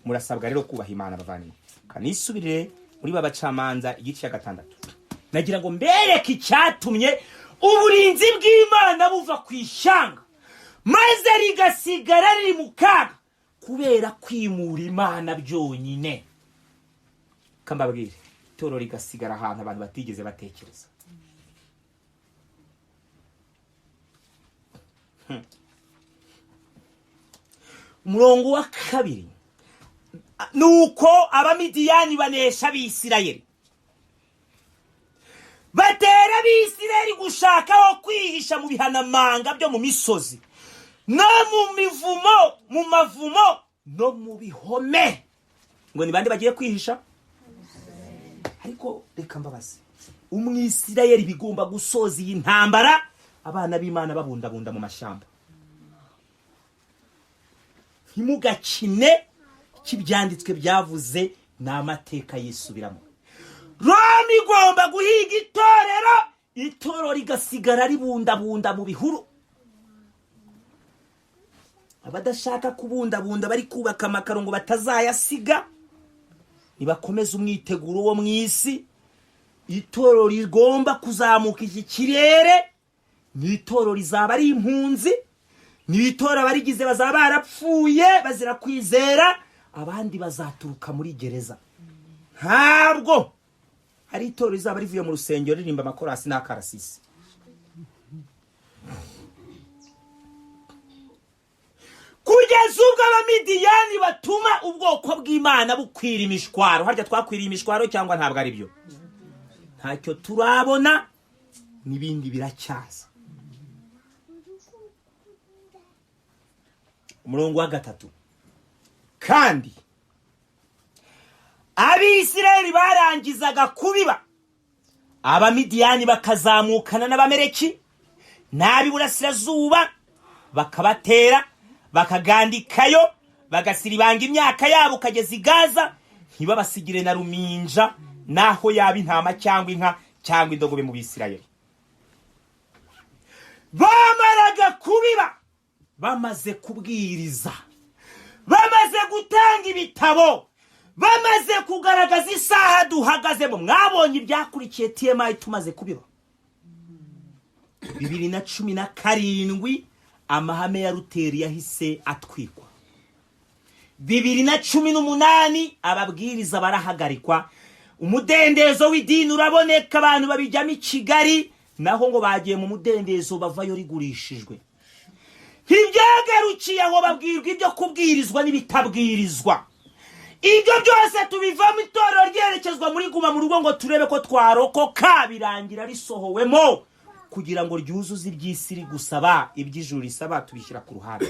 Murasabwa rero kubaha Imana, bavandimwe. Kanisubirire muri ba Bacamanza igice cya 6, nagira ngo mbereke icyatumye uburinzi bw'Imana buva ku ishyanga maze rigasigara riri mu kaga kubera kwimura Imana byonyine. Kambabwire, itorero rigasigara ahantu abantu batigeze batekereza. Umurongo wa 2: Nuko Abamidiyani banesha Abisirayeli, batera Abisirayeli gushaka aho kwihisha mu bihanamanga byo mu misozi no mu mivumo, mu mavumo no mu bihome. Ngo ni bande bagiye kwihisha? Ariko reka mbabaze, Umwisirayeli bigomba gusoza iyi ntambara abana b'Imana babundabunda mu mashyamba? Ntimugakine. Ibyanditswe byavuze ni amateka yisubiramo. Roma igomba guhiga itorero, itorero rigasigara ribundabunda mu bihuru. Abadashaka kubundabunda bari kubaka amakaro ngo batazayasiga, nibakomeze umwiteguro wo mu isi. Itorero rigomba kuzamuka iki kirere ni itorero rizaba ari impunzi, ni itorero abarigize bazaba barapfuye bazira kwizera, abandi bazaturuka muri gereza. Ntabwo ari itorero rizaba rivuye mu rusengero ririmba amakorasi n'akarasisi. Kugeza ubwo Abamidiyani batuma ubwoko bw'Imana bukwira imishwaro. Harya twakwiriye imishwaro cyangwa ntabwo ari byo? Ntacyo turabona, n'ibindi biracyaza. Umurongo wa 3: Kandi Abisirayeli barangizaga kubiba, Abamidiyani bakazamukana n'Abamereki n'ab'iburasirazuba, bakabatera, bakagandikayo, bagasiribanga imyaka yabo ukageza i Gaza, ntibabasigire na ruminja, naho yaba intama cyangwa inka cyangwa indogobe mu Bisirayeli. Bamaraga kubiba, bamaze kubwiriza, bamaze gutanga ibitabo, bamaze kugaragaza isaha duhagazemo. Mwabonye ibyakurikiye TMI tumaze kubiba 2017, amahame ya Ruteri yahise atwikwa. 2018 ababwiriza barahagarikwa, umudendezo w'idini uraboneka, abantu babijyamo i Kigali, naho ngo bagiye mu mudendezo bavayo rigurishijwe. Ntibyagarukiye aho, babwirwa ibyo kubwirizwa n'ibitabwirizwa. Ibyo byose tubivamo, itorero ryerekezwa muri guma mu rugo ngo turebe ko twarokoka. Birangira risohowemo kugira ngo ryuzuze iby'isi iri gusaba, iby'ijuru risaba tubishyira ku ruhande.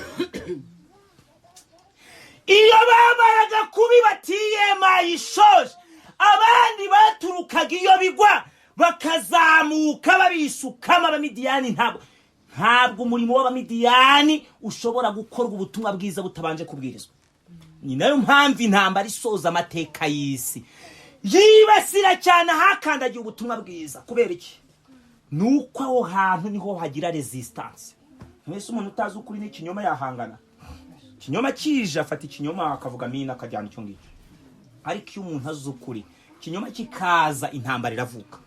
Iyo bamaraga kubiba, TMI ishoje, abandi baturukaga iyo bigwa bakazamuka babisukamo Abamidiyani. Ntabwo umurimo w'Abamidiyani ushobora gukorwa ubutumwa bwiza butabanje kubwirizwa. Ni nayo mpamvu intambara isoza amateka y'isi yibasira cyane ahakandagiye ubutumwa bwiza. Kubera iki? Ni uko aho hantu niho hagira resistance. Mbese umuntu utazi ukuri n'ikinyoma yahangana? Ikinyoma kije afata ikinyoma akavuga amina, akajyana icyo ngicyo. Ariko iyo umuntu azi ukuri, ikinyoma kikaza, intambara iravuka.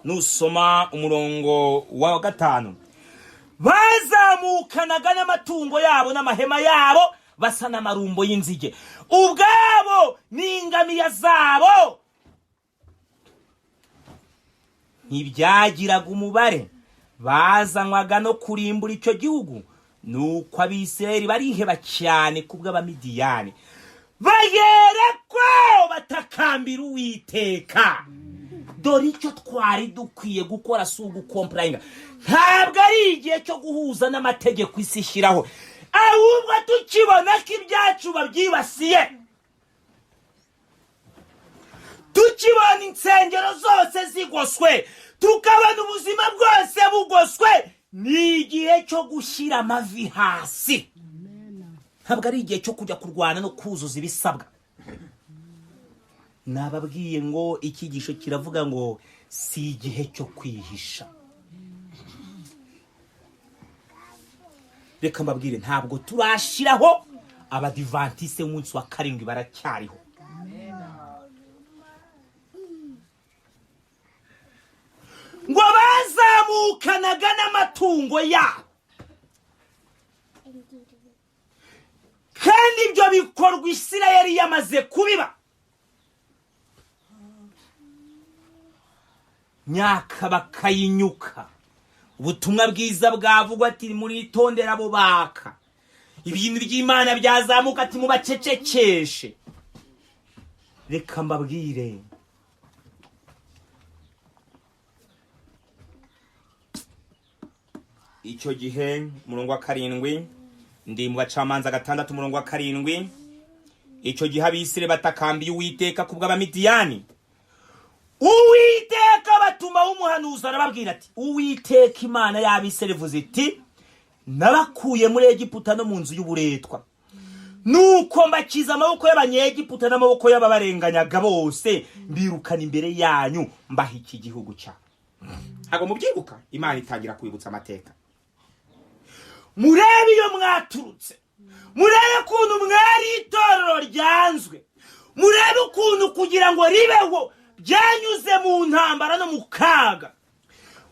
Nusoma umurongo wa 5: Bazamukanaga n'amatungo yabo n'amahema yabo, basa n'amarumbo y'inzige, ubwabo n'ingamiya zabo ntibyagiraga umubare, bazanwaga no kurimbura icyo gihugu. Nuko Abisirayeli bariheba cyane kubw'Abamidiyani. Bahereko batakambira Uwiteka. Dore icyo twari dukwiye gukora si ugucomplyinga. Ntabwo ari igihe cyo guhuza n'amategeko isi ishyiraho, ahubwo tukibona ko ibyacu babyibasiye, tukibona insengero zose zigoswe, tukabona ubuzima bwose bugoswe, ni igihe cyo gushyira amavi hasi. Ntabwo ari igihe cyo kujya kurwana no kuzuza ibisabwa. Nababwiye ngo icyigisho kiravuga ngo si igihe cyo kwihisha. Reka mbabwire, ntabwo turashiraho. Abadivantise umunsi wa karindwi baracyariho. Ngo bazamukanaga n'amatungo yabo, kandi ibyo bikorwa Isirayeli yamaze kubiba myaka, bakayinyuka. Ubutumwa bwiza bwavugwa ati: "Muritondera abo baka." Ibintu by'Imana byazamuka ati: "Mubacecekeshe." Reka mbabwire, icyo gihe, umurongo wa 7, ndi mu Bacamanza 6, umurongo wa 7. Icyo gihe Abisire batakambiye Uwiteka ku bw'Abamidiyani. Uwiteka batumaho umuhanuzi, arababwira ati: "Uwiteka Imana y'Abisire ivuze iti: 'Nabakuye muri Egiputa no mu nzu y'uburetwa, nuko mbakiza amaboko y'Abanyegiputa n'amaboko y'ababarenganyaga bose, mbirukana imbere yanyu, mbaha iki gihugu cyabo.'" Ntabwo mubyibuka? Imana itangira kwibutsa amateka: "Murebe iyo mwaturutse, murebe ukuntu mwari itorero ryanzwe, murebe ukuntu kugira ngo ribeho byanyuze mu ntambara no mu kaga,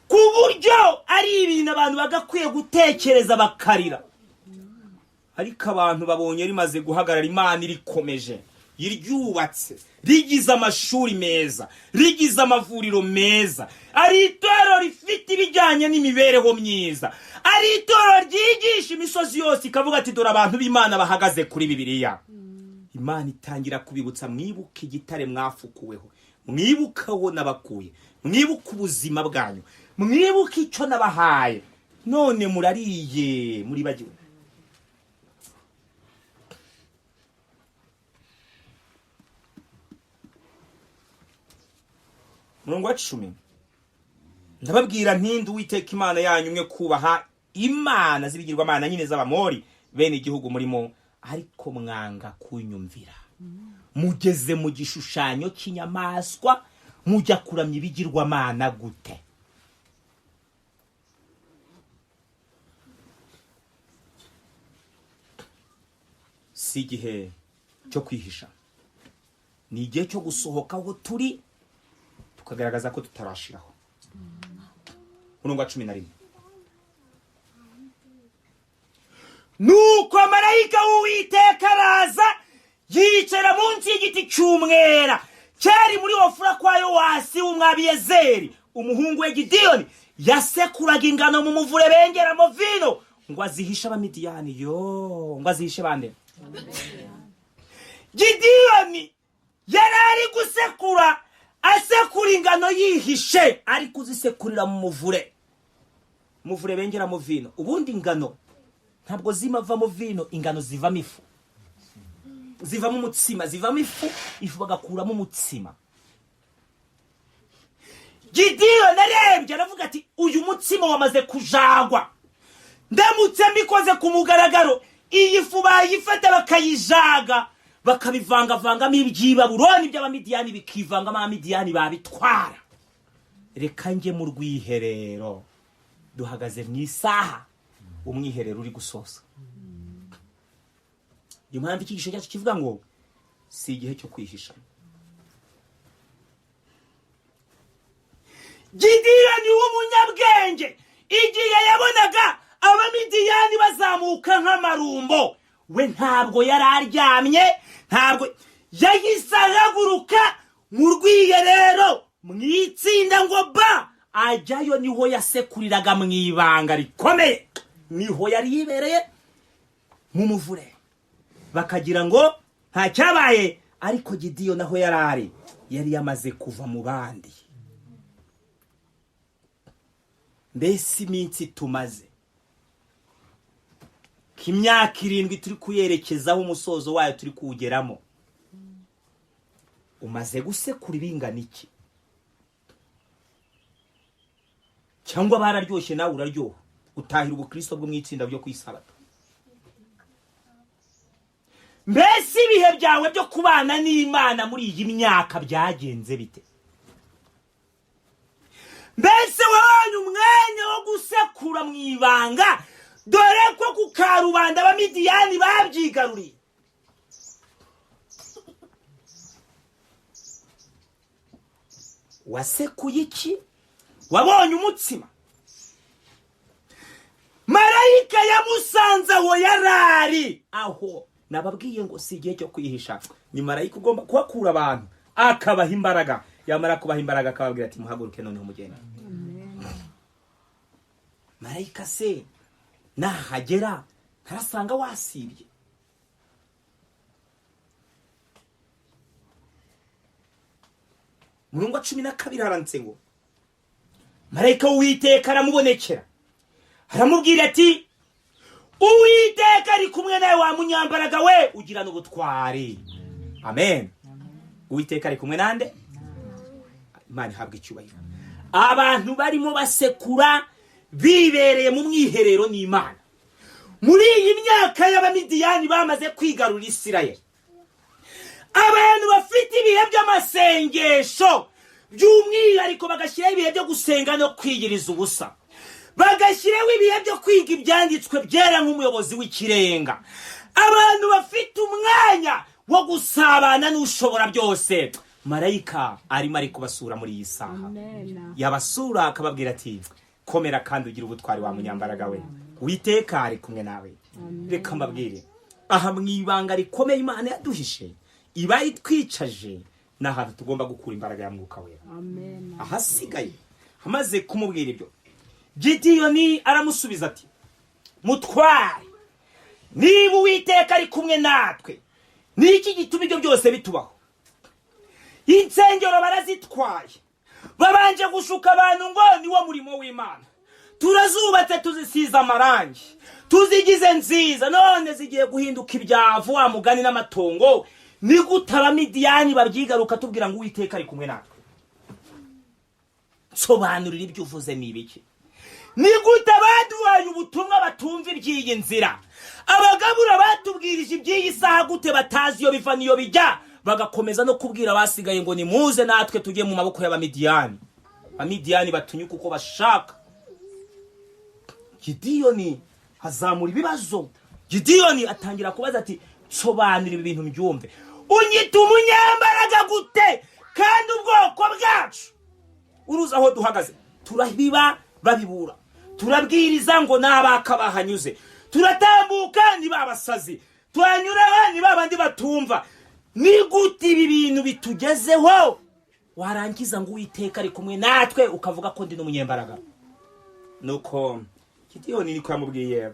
ku buryo ari ibintu abantu bagakwiye gutekereza bakarira. Ariko abantu babonye rimaze guhagarara, Imana irikomeje, iryubatse, rigize amashuri meza, rigize amavuriro meza, ari itorero rifite ibijyanye n'imibereho myiza, ari itorero ryigisha imisozi yose ikavuga ati: 'Dore abantu b'Imana bahagaze kuri Bibiliya.' Imana itangira kubibutsa: 'Mwibuke igitare mwafukuweho, mwibuke aho nabakuye, mwibuke ubuzima bwanyu, mwibuke icyo nabahaye. None murariye, muribagiwe.'" Murongo wa 10: "Ndababwira nti: 'Ndi Uwiteka Imana yanyu, mwe kubaha imana z'ibigirwamana nyine z'Abamori, bene igihugu murimo, ariko mwanga kunyumvira. Mugeze mu gishushanyo cy'inyamaswa, mujya kuramya ibigirwamana gute?'" Si igihe cyo kwihisha, ni igihe cyo gusohoka aho turi, tukagaragaza ko tutarashiraho. Umurongo wa 11: "Nuko marayika w'Uwiteka araza, yicara munsi y'igiti cy'umwera cyari muri Ofura kwa Yowasi w'Umwabiyezeri. Umuhungu we Gidiyoni yasekuraga ingano mu muvure bengeramo vino, ngo azihishe Abamidiyani." Yo, ngo azihishe bande? Gidiyoni yari ari gusekura, asekura ingano yihishe, ari kuzisekurira mu muvure, muvure bengeramo vino. Ubundi ingano ntabwo zimavamo vino, ingano zivamo ifu, zivamo umutsima, zivamo ifu, ifu bagakuramo umutsima. Gidiyoni arebye aravuga ati: "Uyu mutsima wamaze kujagwa. Ndamutse mbikoze ku mugaragaro, iyi fu bayifata bakayijaga, bakabivangavangamo iby'ibaburoni by'Abamidiyani, bikivangamo, Abamidiyani babitwara. Reka njye mu rwiherero." Duhagaze mu isaha umwiherero uri gusoza. Niyo mpamvu icyigisho cyacu kivuga ngo si igihe cyo kwihisha. Gidiyoni w'umunyabwenge, igihe yabonaga Abamidiyani bazamuka nk'amarumbo, we ntabwo yari aryamye, ntabwo yahise ahaguruka mu rwiherero mu itsinda ngo ba ajyayo. Niho yasekuriraga mu ibanga rikomeye, niho yari yibereye mu muvure, bakagira ngo Nta cyabaye, ariko Gidiyoni aho yari ari yari yamaze kuva mu bandi. Mbese iminsi tumaze, imyaka 7 turi kuyerekezaho, umusozo wayo turi kuwugeramo, umaze gusekura ibingana iki? Cyangwa bararyoshye nawe uraryoha, utahira ubukristo bwo mu itsinda ryo ku isabato? Mbese ibihe byawe byo kubana n'Imana muri iyi myaka byagenze bite? Mbese wabonye umwanya wo gusekura mu ibanga, dore ko ku karubanda Abamidiyani babyigaruriye? Wasekuye iki? Wabonye umutsima? Marayika yamusanze aho yarari, aho nababwiye ngo si igihe cyo kwihisha. Ni marayika ugomba kuhakura abantu akabaha imbaraga, yamara kubaha imbaraga akababwira ati muhaguruke noneho mugende. Marayika se nahagera ntarasanga wasibye? Murongo wa 12 haranditse ngo marayika w'Uwiteka aramubonekera aramubwira ati Uwiteka ari kumwe nawe wa munyambaraga we ugirana ubutwari. Amen. Uwiteka ari kumwe nande? Imana ihabwa icyubahiro. Abantu barimo basekura bibereye mu mwiherero n'Imana muri iyi myaka y'Abamidiyani bamaze kwigarurira Isirayeli. Abantu bafite ibihe by'amasengesho by'umwihariko, bagashyiraho ibihe byo gusenga no kwiyiriza ubusa, bagashyiraho ibihe byo kwiga ibyanditswe byera nk'umuyobozi w'ikirenga. Abantu bafite umwanya wo gusabana n'ushobora byose, marayika arimo ari kubasura muri iyi saha. Yabasura akababwira ati komera kandi ugire ubutwari wa munyambaraga we, Uwiteka ari kumwe nawe. Reka mbabwire, aha mu ibanga rikomeye Imana yaduhishe, iba itwicaje, ni ahantu tugomba gukura imbaraga ya Mwuka Wera. Ahasigaye amaze kumubwira ibyo, Gidiyoni aramusubiza ati mutware, niba Uwiteka ari kumwe natwe, ni iki gituma ibyo byose bitubaho? Insengero barazitwaye, babanje gushuka abantu ngo niwo murimo w'Imana. Turazubatse, tuzisize amarangi, tuzigize nziza, none zigiye guhinduka ibyavu wa mugani n'amatongo. Ni gute Abamidiyani babyigaruka tubwira ngo Uwiteka ari kumwe natwe? Nsobanurira ibyo uvuze ni ibiki? Ni gute abaduhaye ubutumwa batumva iby'iyi nzira? Abagabura batubwirije iby'iyi saha gute batazi iyo biva n'iyo bijya, bagakomeza no kubwira abasigaye ngo nimuze natwe tujye mu maboko y'Abamidiyani, Abamidiyani batunyuka uko bashaka? Gidiyoni azamura ibibazo. Gidiyoni atangira kubaza ati nsobanura ibi bintu mbyumve, unyita umunyambaraga gute kandi ubwoko bwacu uruzi aho duhagaze? Turabiba babibura, turabwiriza ngo n'abaka bahanyuze, turatambuka ni babasazi, turanyura ni babandi batumva. Ni gute ibi bintu bitugezeho, warangiza ngo Uwiteka ari kumwe natwe, ukavuga ko ndi n'umunyembaraga? Nuko Gidiyoni niko yamubwiye,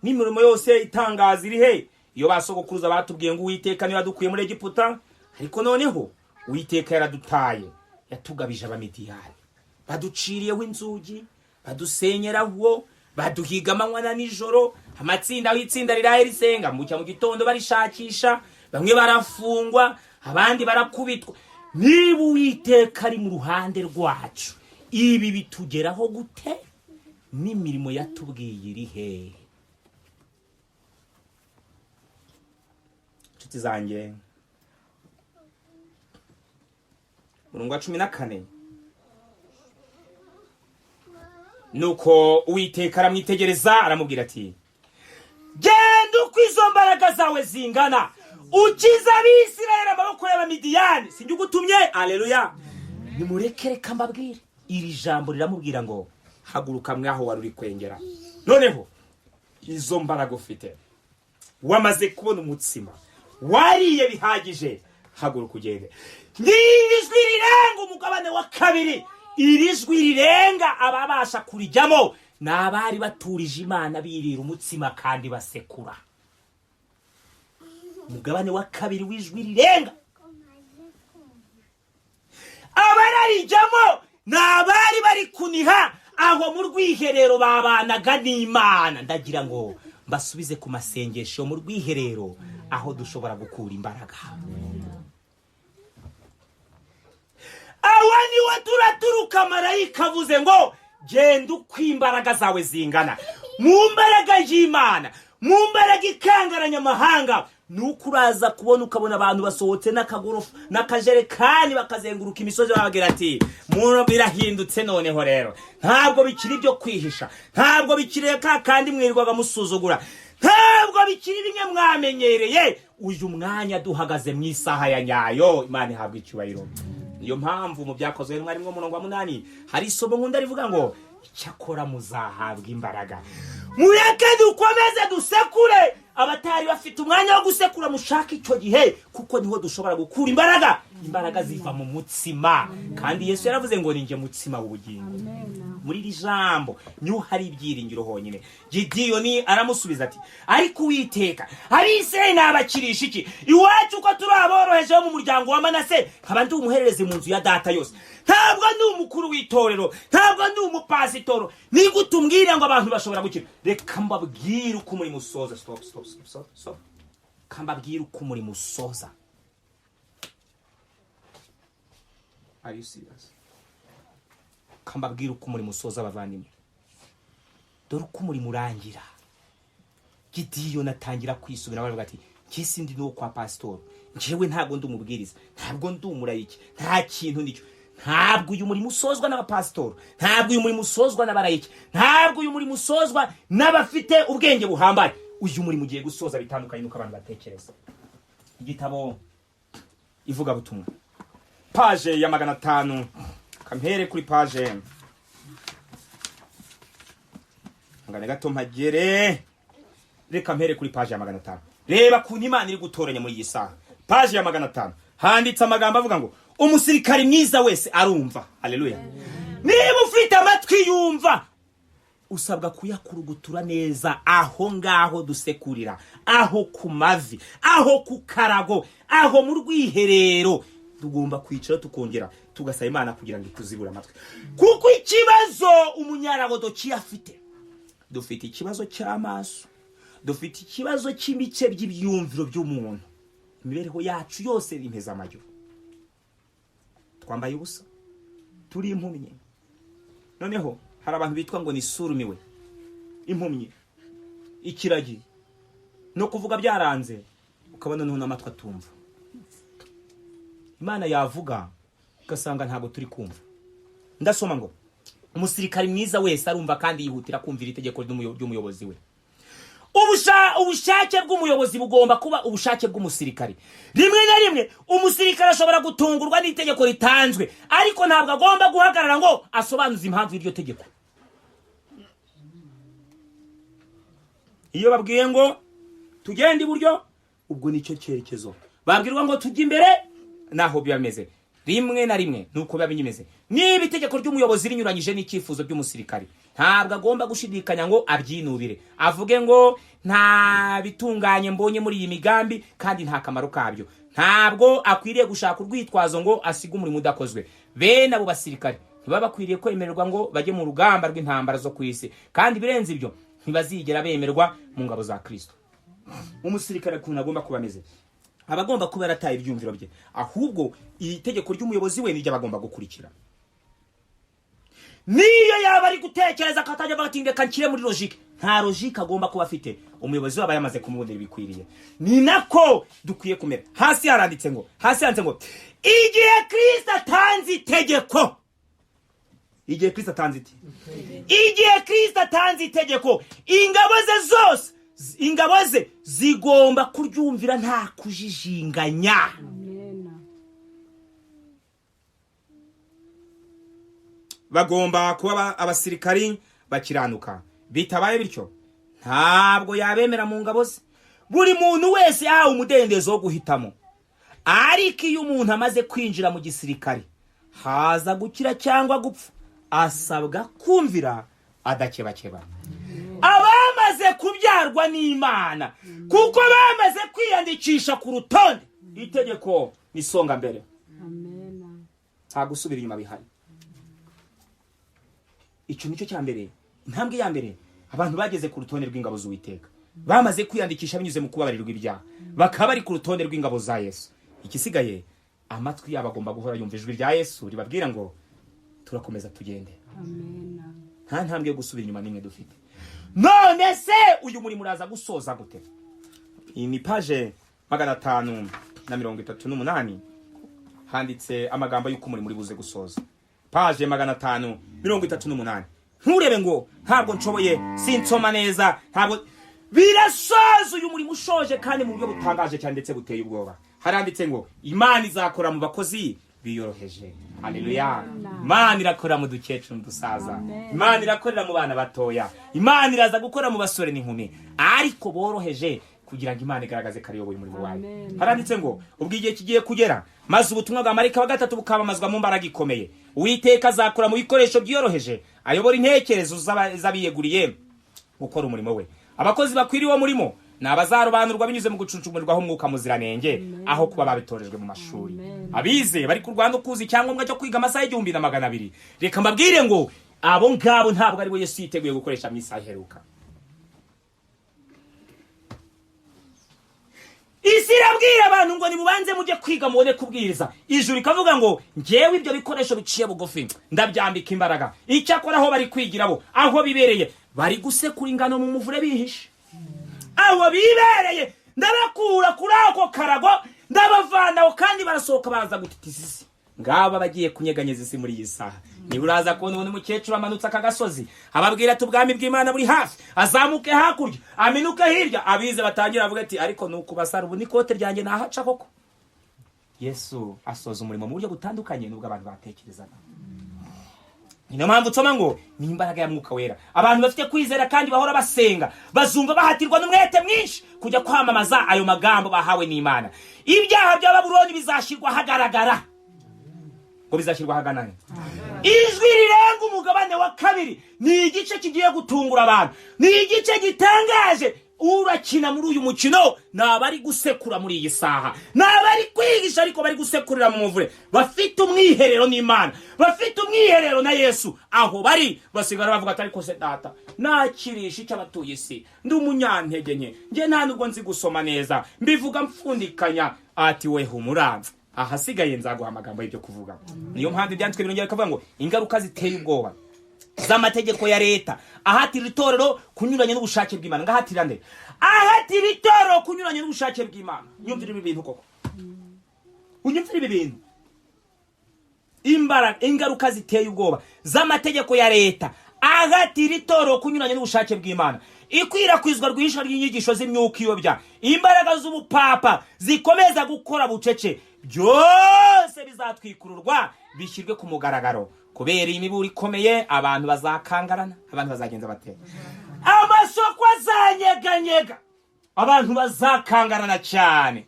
n'imirimo yose itangaza iri he, iyo basogokuruza batubwiye ngo Uwiteka niwe yadukuye muri Egiputa? Ariko noneho Uwiteka yaradutaye, yatugabije Abamidiyani, baduciriyeho inzugi, badusenyeraho, baduhiga amanywa na nijoro. Amatsinda, aho itsinda riraye risenga, mucya mu gitondo barishakisha, bamwe barafungwa, abandi barakubitwa. Niba Uwiteka ari mu ruhande rwacu, ibi bitugeraho gute? N'imirimo yatubwiye iri hehe? Inshuti zanjye, murongo wa 14, nuko Uwiteka aramwitegereza aramubwira ati genda uko izo mbaraga zawe zingana, ukize Abisirayeli amaboko y'Abamidiyani, sinjye ugutumye? Aleluya. Nimureke reka mbabwire, iri jambo riramubwira ngo haguruka mwaho wari uri kwengera, noneho izo mbaraga ufite, wamaze kubona umutsima, wariye bihagije, haguruka ugende. Ngiri jwi rirenga umugabane wa kabiri, iri jwi rirenga ababasha kurijyamo ni abari baturije Imana, birira umutsima kandi basekura. Umugabane wa kabiri w'Ijwi Rirenga. Abararijyamo ni abari bari kuniha aho mu rwiherero, babanaga n'Imana. Ndagira ngo mbasubize ku masengesho mu rwiherero, aho dushobora gukura imbaraga. Aho niwe turaturuka. Marayika avuze ngo genda uko imbaraga zawe zingana, mu mbaraga y'Imana, mu mbaraga ikangaranya amahanga. Ni uko uraza kubona, ukabona abantu basohotse n'akagorofa n'akajerekani, bakazenguruka imisozi, bababwira ati: "Birahindutse noneho rero, ntabwo bikiri ibyo kwihisha, ntabwo bikiri ka kandi mwirirwaga musuzugura, ntabwo bikiri bimwe mwamenyereye." Uyu mwanya duhagaze mu isaha ya nyayo. Imana ihabwa icyubahiro. Niyo mpamvu mu Byakozwe n'Intumwa, umurongo wa 8, hari isomo nkunda rivuga ngo: "Icyakora muzahabwa imbaraga." Mureke dukomeze dusekure. Abatari bafite umwanya wo gusekura, mushake icyo gihe, kuko niho dushobora gukura imbaraga. Imbaraga ziva mu mutsima, kandi Yesu yaravuze ngo: "Ninjye mutsima w'ubugingo." Muri iri jambo niho hari ibyiringiro honyine. Gidiyoni aramusubiza ati: "Ariko Uwiteka, Abisirayeli nabakirisha iki? Iwacu uko turi aboroheje bo mu muryango wa Manase, nkaba ndi umuhererezi mu nzu ya data yose. Ntabwo ndi umukuru w'itorero, ntabwo ndi umupasitoro. Ni gute umbwira ngo abantu bashobora gukira?" Reka mbabwire uko umurimo usoza. Stop, stop, stop, stop, stop. Reka mbabwire uko umurimo usoza. Are you serious? Reka mbabwire uko umurimo usoza, abavandimwe. Dore uko umurimo urangira. Gidiyoni atangira kwisubira, baravuga ati: "Njye sindi n'uwo kwa pasitori, njyewe ntabwo ndi umubwiriza, ntabwo ndi umurayiki, nta kintu nicyo." Ntabwo uyu murimo usozwa n'abapasitori, ntabwo uyu murimo usozwa n'abarayiki, ntabwo uyu murimo usozwa n'abafite ubwenge buhambaye. Uyu murimo ugiye gusoza bitandukanye n'uko abantu batekereza. Igitabo Ivugabutumwa, page ya 500. Kampere kuri page ngane gato mpagere. Reka mpere kuri page ya 500. Reba kuntu Imana iri gutoranya muri iyi saha. Page ya 500 handitse amagambo avuga ngo: "Umusirikari mwiza wese arumva." Haleluya! Niba ufite amatwi yumva, usabwa kuyakurugutura neza aho ngaho dusekurira, aho ku mavi, aho ku karago, aho mu rwiherero. Tugomba kwicara tukongera tugasaba Imana kugira ngo ituzibure amatwi, kuko ikibazo umunyarabodokiya afite, dufite ikibazo cy'amaso, dufite ikibazo cy'imice by'ibyumviro by'umuntu. Imibereho yacu yose iri impezamajyo, twambaye ubusa, turi impumyi. Noneho hari abantu bitwa ngo ni surumiwe, impumyi, ikiragi, no kuvuga byaranze, ukabona noneho n'amatwi atumva. Imana yavuga ugasanga ntabwo turi kumva. Ndasoma ngo: "Umusirikari mwiza wese arumva kandi yihutira kumvira itegeko ry'umuyobozi we." Ubushake bw'umuyobozi bugomba kuba ubushake bw'umusirikari. Rimwe na rimwe umusirikare ashobora gutungurwa n'itegeko ritanzwe, ariko ntabwo agomba guhagarara ngo asobanuze impamvu y'iryo tegeko. Iyo babwiye ngo tugende iburyo, ubwo nicyo cyerekezo. Babwirwa ngo tujye imbere, naho biba bimeze. Rimwe na rimwe nuko biba bimeze. Niba itegeko ry'umuyobozi rinyuranyije n'icyifuzo by'umusirikari, ntabwo agomba gushidikanya ngo abyinubire, avuge ngo nta bitunganye mbonye muri iyi migambi kandi nta kamaro kabyo. Ntabwo akwiriye gushaka urwitwazo ngo asige umurimo udakozwe. Bene abo basirikare ntibaba bakwiriye kwemererwa ngo bajye mu rugamba rw'intambara zo ku isi, kandi ibirenze ibyo, ntibazigera bemerwa mu ngabo za Kristo. Umusirikare ukuntu agomba kuba ameze, aba agomba kuba yarataye ibyumviro bye, ahubwo iri tegeko ry'umuyobozi we niryo aba agomba gukurikira. Niyo yaba ari gutekereza akatajya avuga ati: "Reka nshyire muri logique," nta logique agomba kuba afite. Umuyobozi we aba yamaze kumubonera ibikwiriye. Ni nako dukwiye kumera. Hasi handitse ngo: "Igihe Kristo atanze itegeko," igihe Kristo atanze iti, igihe Kristo atanze itegeko, ingabo ze zose, ingabo ze zigomba kuryumvira nta kujijinganya. Amen. Bagomba kuba abasirikari bakiranuka. Bitabaye bityo, ntabwo yabemera mu ngabo ze. Buri muntu wese yahawe umudendezo wo guhitamo, ariko iyo umuntu amaze kwinjira mu gisirikari, haza gukira cyangwa gupfa, asabwa kumvira adakebakeba. Abandi Bamaze kubyarwa n'Imana, kuko bamaze kwiyandikisha ku rutonde, itegeko ni songa mbere. Amen. Nta gusubira inyuma bihari. Icyo nicyo cya mbere, intambwe ya mbere. Abantu bageze ku rutonde rw'ingabo z'Uwiteka, bamaze kwiyandikisha binyuze mu kubabarirwa ibyaha, bakaba bari ku rutonde rw'ingabo za Yesu. Igisigaye, amatwi yabo agomba guhora yumva ijwi rya Yesu ribabwira ngo turakomeza tugende. Amen. Nta ntambwe yo gusubira inyuma n'imwe dufite. None se uyu murimo uraza gusoza gute? Iyi ni page 538, handitse amagambo y'uko umurimo uri buze gusoza. Page 538. Nturebe ngo ntabwo nshoboye, sinsoma neza, ntabwo birasoza. Uyu murimo ushoje kandi mu buryo butangaje cyane ndetse buteye ubwoba. Haranditse ngo Imana izakora mu bakozi biyoroheje. Haleluya! Imana irakorera mu dukecuru n'udusaza. Amen. Imana irakorera mu bana batoya. Imana iraza gukora mu basore n'inkumi, ariko boroheje, kugira ngo Imana igaragaze ko ariyoboye umurimo wayo. Amen. Haranditse ngo ubwo igihe kigiye kugera, maze ubutumwa bwa marayika wa gatatu bukamamazwa mu mbaraga ikomeye, Uwiteka azakora mu bikoresho byiyoroheje, ayobora intekerezo z'abiyeguriye gukora umurimo we. Abakozi bakwiriye uwo murimo ni abazarobanurwa binyuze mu gucuncumurirwaho Umwuka Muziranenge, aho kuba babitorejwe mu mashuri. Amen. Abize bari kurwana ukuza icyangombwa cyo kwiga amasaha 1200, reka mbabwire ngo abo ngabo ntabwo aribo Yesu yiteguye gukoresha mu isaha iheruka. Isi irabwira abantu ngo nimubanze mujye kwiga mubone kubwiriza. Ijuru rikavuga ngo ngewe ibyo bikoresho biciye bugufi ndabyambika imbaraga. Icyakora aho bari kwigira bo, aho bibereye, bari gusekura ingano mu muvure bihishe. Aho bibereye, ndabakura kuri ako karago, ndabavanaho, kandi barasohoka baza gutitiza isi. Ngaba bagiye kunyeganyeza isi muri iyi saha. Niba uraza kubona ubona umukecuru amanutse aka gasozi, ababwira ati ubwami bw'Imana buri hafi, azamuke hakurya, aminuke hirya, abize batangira bavuga ati ariko ni ukubasara, ubu n'ikote ryanjye nahaca koko. Yesu asoza umurimo mu buryo butandukanye n'ubwo abantu batekerezaga. Ni niyo mpamvu nsoma ngo ni imbaraga ya Mwuka Wera. Abantu bafite kwizera kandi bahora basenga bazumva bahatirwa n'umwete mwinshi kujya kwamamaza ayo magambo bahawe n'Imana. Ibyaha bya Babuloni bizashyirwa ahagaragara. Ngo bizashyirwa ahagaragara. Ijwi rirenga umugabane wa kabiri ni igice kigiye gutungura abantu, ni igice gitangaje. Urakina muri uyu mukino ni abari gusekura muri iyi saha, ni abari kwigisha ariko bari gusekurira mu muvure, bafite umwiherero n'Imana, bafite umwiherero na Yesu. Aho bari basigara bavuga ati ariko se data, nakirisha icyo abatuye isi? Ndi umunyantege nke, njye nta nubwo nzi gusoma neza, mbivuga mfundikanya. Ati we humura, ahasigaye nzaguha amagambo y'ibyo kuvuga. Niyo mpamvu ibyanditswe birongera bikavuga ngo ingaruka ziteye ubwoba z'amategeko ya leta ahatira itorero kunyuranya n'ubushake bw'Imana. Ngahatira nde? Ahatira itorero kunyuranya n'ubushake bw'Imana. Nyumvira ibi bintu koko, unyumvira ibi bintu. Imbaraga, ingaruka ziteye ubwoba z'amategeko ya leta ahatira itorero kunyuranya n'ubushake bw'Imana, ikwirakwizwa rwihishwa ry'inyigisho z'imyuka iyobya, imbaraga z'ubupapa zikomeza gukora bucece, byose bizatwikururwa bishyirwe ku mugaragaro. Kubera iyi miburo ikomeye, abantu bazakangarana. Abantu bazagenza bate? Amasoko azanyeganyega, abantu bazakangarana cyane.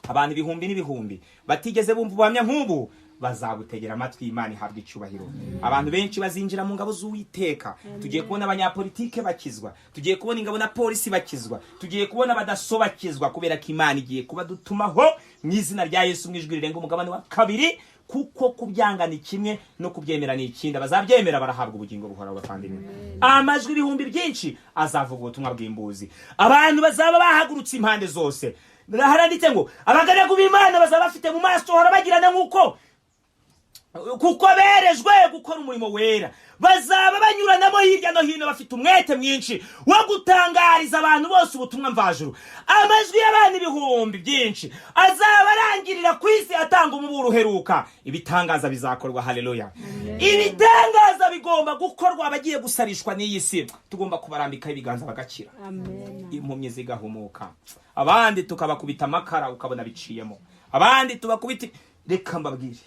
Abantu ibihumbi n'ibihumbi batigeze bumva ubuhamya nk'ubu bazabutegera amatwi. Imana ihabwa icyubahiro. Abantu benshi bazinjira mu ngabo z'Uwiteka. Tugiye kubona abanyapolitike bakizwa, tugiye kubona ingabo na polisi bakizwa, tugiye kubona abadaso bakizwa, kubera ko Imana igiye kubadutumaho mu izina rya Yesu, mu ijwi rirenga umugabane wa kabiri. Kuko kubyanga ni kimwe no kubyemera ni ikindi. Abazabyemera barahabwa ubugingo buhoraho. Bavandimwe, amajwi ibihumbi byinshi azavuga ubutumwa bw'imbuzi. Abantu bazaba bahagurutse impande zose. Haranditse ngo abagaragu b'Imana bazaba bafite mu maso harabagirana nk'uko kuko berejwe gukora umurimo wera. Bazaba banyuranamo hirya no hino, bafite umwete mwinshi wo gutangariza abantu bose ubutumwa mvajuru. Amajwi y'abantu ibihumbi byinshi azaba arangirira ku isi atanga umuburo uheruka. Ibitangaza bizakorwa. Haleluya! Ibitangaza bigomba gukorwa. Abagiye gusarishwa n'iyi si tugomba kubarambikaho ibiganza bagakira. Amen. Impumyi zigahumuka, abandi tukabakubita amakara ukabona biciyemo, abandi tubakubita. Reka mbabwire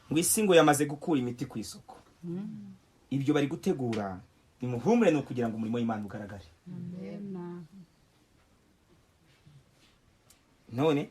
ngo isi ngo yamaze gukura imiti ku isoko. Ibyo bari gutegura, nimuhumure, ni ukugira ngo umurimo w'Imana ugaragare. Amen. None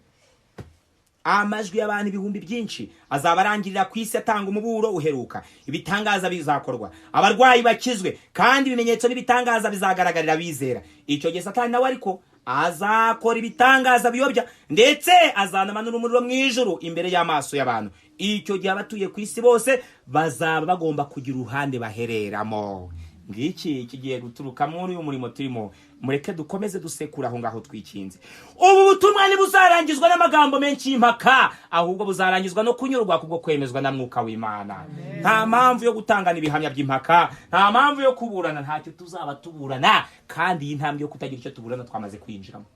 Amajwi y'abantu ibihumbi byinshi azaba arangirira ku isi atanga umuburo uheruka. Ibitangaza bizakorwa, abarwayi bakizwe, kandi ibimenyetso n'ibitangaza bizagaragarira abizera. Icyo gihe Satani nawe ariko azakora ibitangaza biyobya, ndetse azanamanura umuriro mu ijuru imbere y'amaso y'abantu. Icyo gihe abatuye ku isi bose bazaba bagomba kugira uruhande bahereramo. Ngiki kigiye guturuka muri uyu murimo turimo. Mureke dukomeze dusekura aho ngaho twikinze. Ubu butumwa ntibuzarangizwa n'amagambo menshi y'impaka, ahubwo buzarangizwa no kunyurwa kubwo kwemezwa na Mwuka w'Imana. Nta mpamvu yo gutangana ibihamya by'impaka, nta mpamvu yo kuburana, ntacyo tuzaba tuburana. Kandi iyi ntambwe yo kutagira icyo tuburana twamaze kwinjiramo,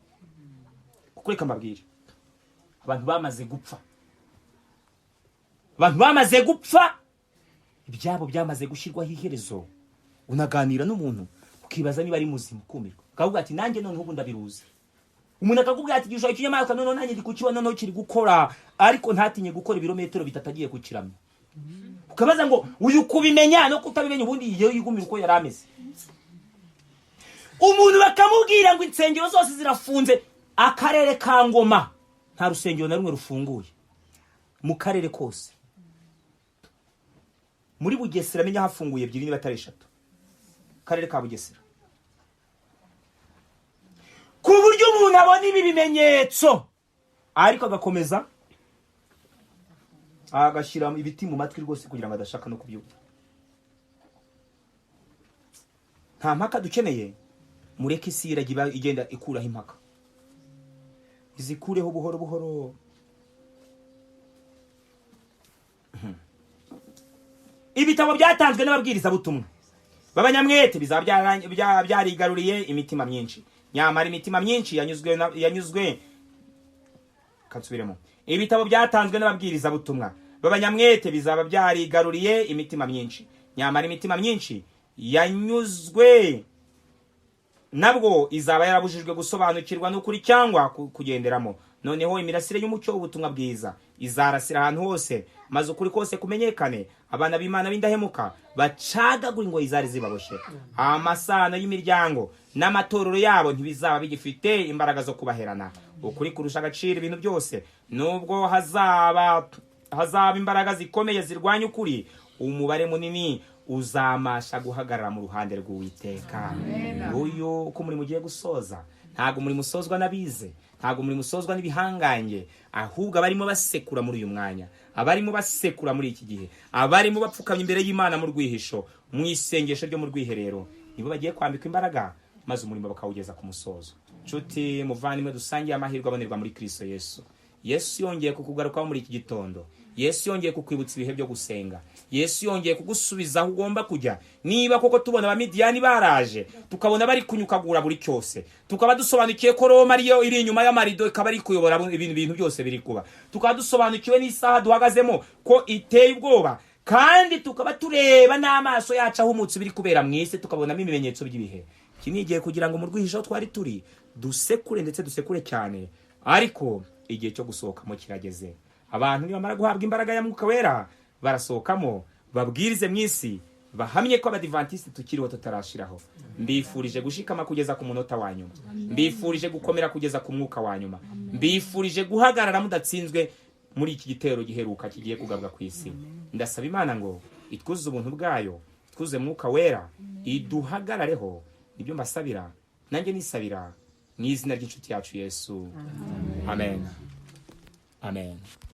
kuko reka mbabwire, abantu bamaze gupfa, abantu bamaze gupfa, ibyabo byamaze gushyirwaho iherezo. Unaganira n'umuntu ukibaza niba ari muzima, ukumirwa, akavuga ati: "Nanjye noneho ubu ndabiruzi." Umuntu akakubwira ati: "Igishushanyo cy'inyamaswa noneho nanjye ndi kukibona, noneho kiri gukora," ariko ntatinye gukora ibirometero 3 agiye kukiramya. Ukabaza ngo uyu kubimenya no kutabimenya, ubundi iyo yigumira uko yari ameze. Umuntu bakamubwira ngo insengero zose zirafunze, akarere ka Ngoma nta rusengero na rumwe rufunguye mu karere kose. Muri Bugesera menya hafunguye ebyiri niba atari eshatu, karere ka Bugesera. Ku buryo umuntu abona ibi bimenyetso ariko agakomeza agashyira ibiti mu matwi rwose kugira ngo adashaka no kubyumva. Nta mpaka dukeneye. Mureke isi irajya iba igenda ikuraho impaka, izikureho buhoro buhoro. Ibitabo byatanzwe n'ababwirizabutumwa b'abanyamwete bizaba byarigaruriye imitima myinshi. Nyamara imitima myinshi yanyuzwe, kansubiremo, ibitabo byatanzwe n'ababwirizabutumwa b'abanyamwete bizaba byarigaruriye imitima myinshi. Nyamara imitima myinshi yanyuzwe nabwo izaba yarabujijwe gusobanukirwa n'ukuri cyangwa kugenderamo. Noneho imirasire y'umucyo w'ubutumwa bwiza izarasira ahantu hose, maze ukuri kose kumenyekane. Abana b'Imana b'indahemuka bacagagura ingoyi zari zibaboshye. Amasano y'imiryango n'amatorero yabo ntibizaba bigifite imbaraga zo kubaherana. Ukuri kurusha agaciro ibintu byose. Nubwo hazaba imbaraga zikomeye zirwanya ukuri, umubare munini uzamasha guhagarara mu ruhande rw'Uwiteka. Uyu uko umurimo ugiye gusoza, ntabwo umurimo usozwa n'abize, ntabwo umurimo usozwa n'ibihangange, ahubwo abarimo basekura muri uyu mwanya, abarimo basekura muri iki gihe, abarimo bapfukamye imbere y'Imana mu rwihisho, mu isengesho ryo mu rwiherero, nibo bagiye kwambikwa imbaraga maze umurimo bakawugeza ku musozo. Nshuti muvandimwe dusangiye amahirwe abonerwa muri Kristo Yesu, Yesu yongeye kukugarukaho muri iki gitondo. Yesu yongeye kukwibutsa ibihe byo gusenga. Yesu yongeye kugusubiza aho ugomba kujya. Niba koko tubona Abamidiyani baraje, tukabona bari kunyukagura buri cyose, tukaba dusobanukiwe ko Roma ariyo iri inyuma y'amarido, ikaba ari kuyobora ibintu byose biri kuba, tukaba dusobanukiwe n'isaha duhagazemo ko iteye ubwoba, kandi tukaba tureba n'amaso yacu ahumutse biri kubera mu isi, tukabonamo ibimenyetso by'ibihe, iki ni igihe kugira ngo mu rwihisho aho twari turi dusekure, ndetse dusekure cyane. Ariko igihe cyo gusohokamo kirageze. Abantu nibamara guhabwa imbaraga ya Mwuka Wera barasohokamo, babwirize mu isi, bahamye ko Abadivantisiti tukiriho, tutarashiraho. Mbifurije gushikama kugeza ku munota wa nyuma. Mbifurije gukomera kugeza ku mwuka wa nyuma. Mbifurije guhagarara mudatsinzwe muri iki gitero giheruka kigiye kugabwa ku isi. Ndasaba Imana ngo itwuzuze ubuntu bwayo, itwuzuze Mwuka Wera, iduhagarareho. Nibyo mbasabira, nanjye nisabira, mu izina ry'inshuti yacu Yesu. Amen, amen.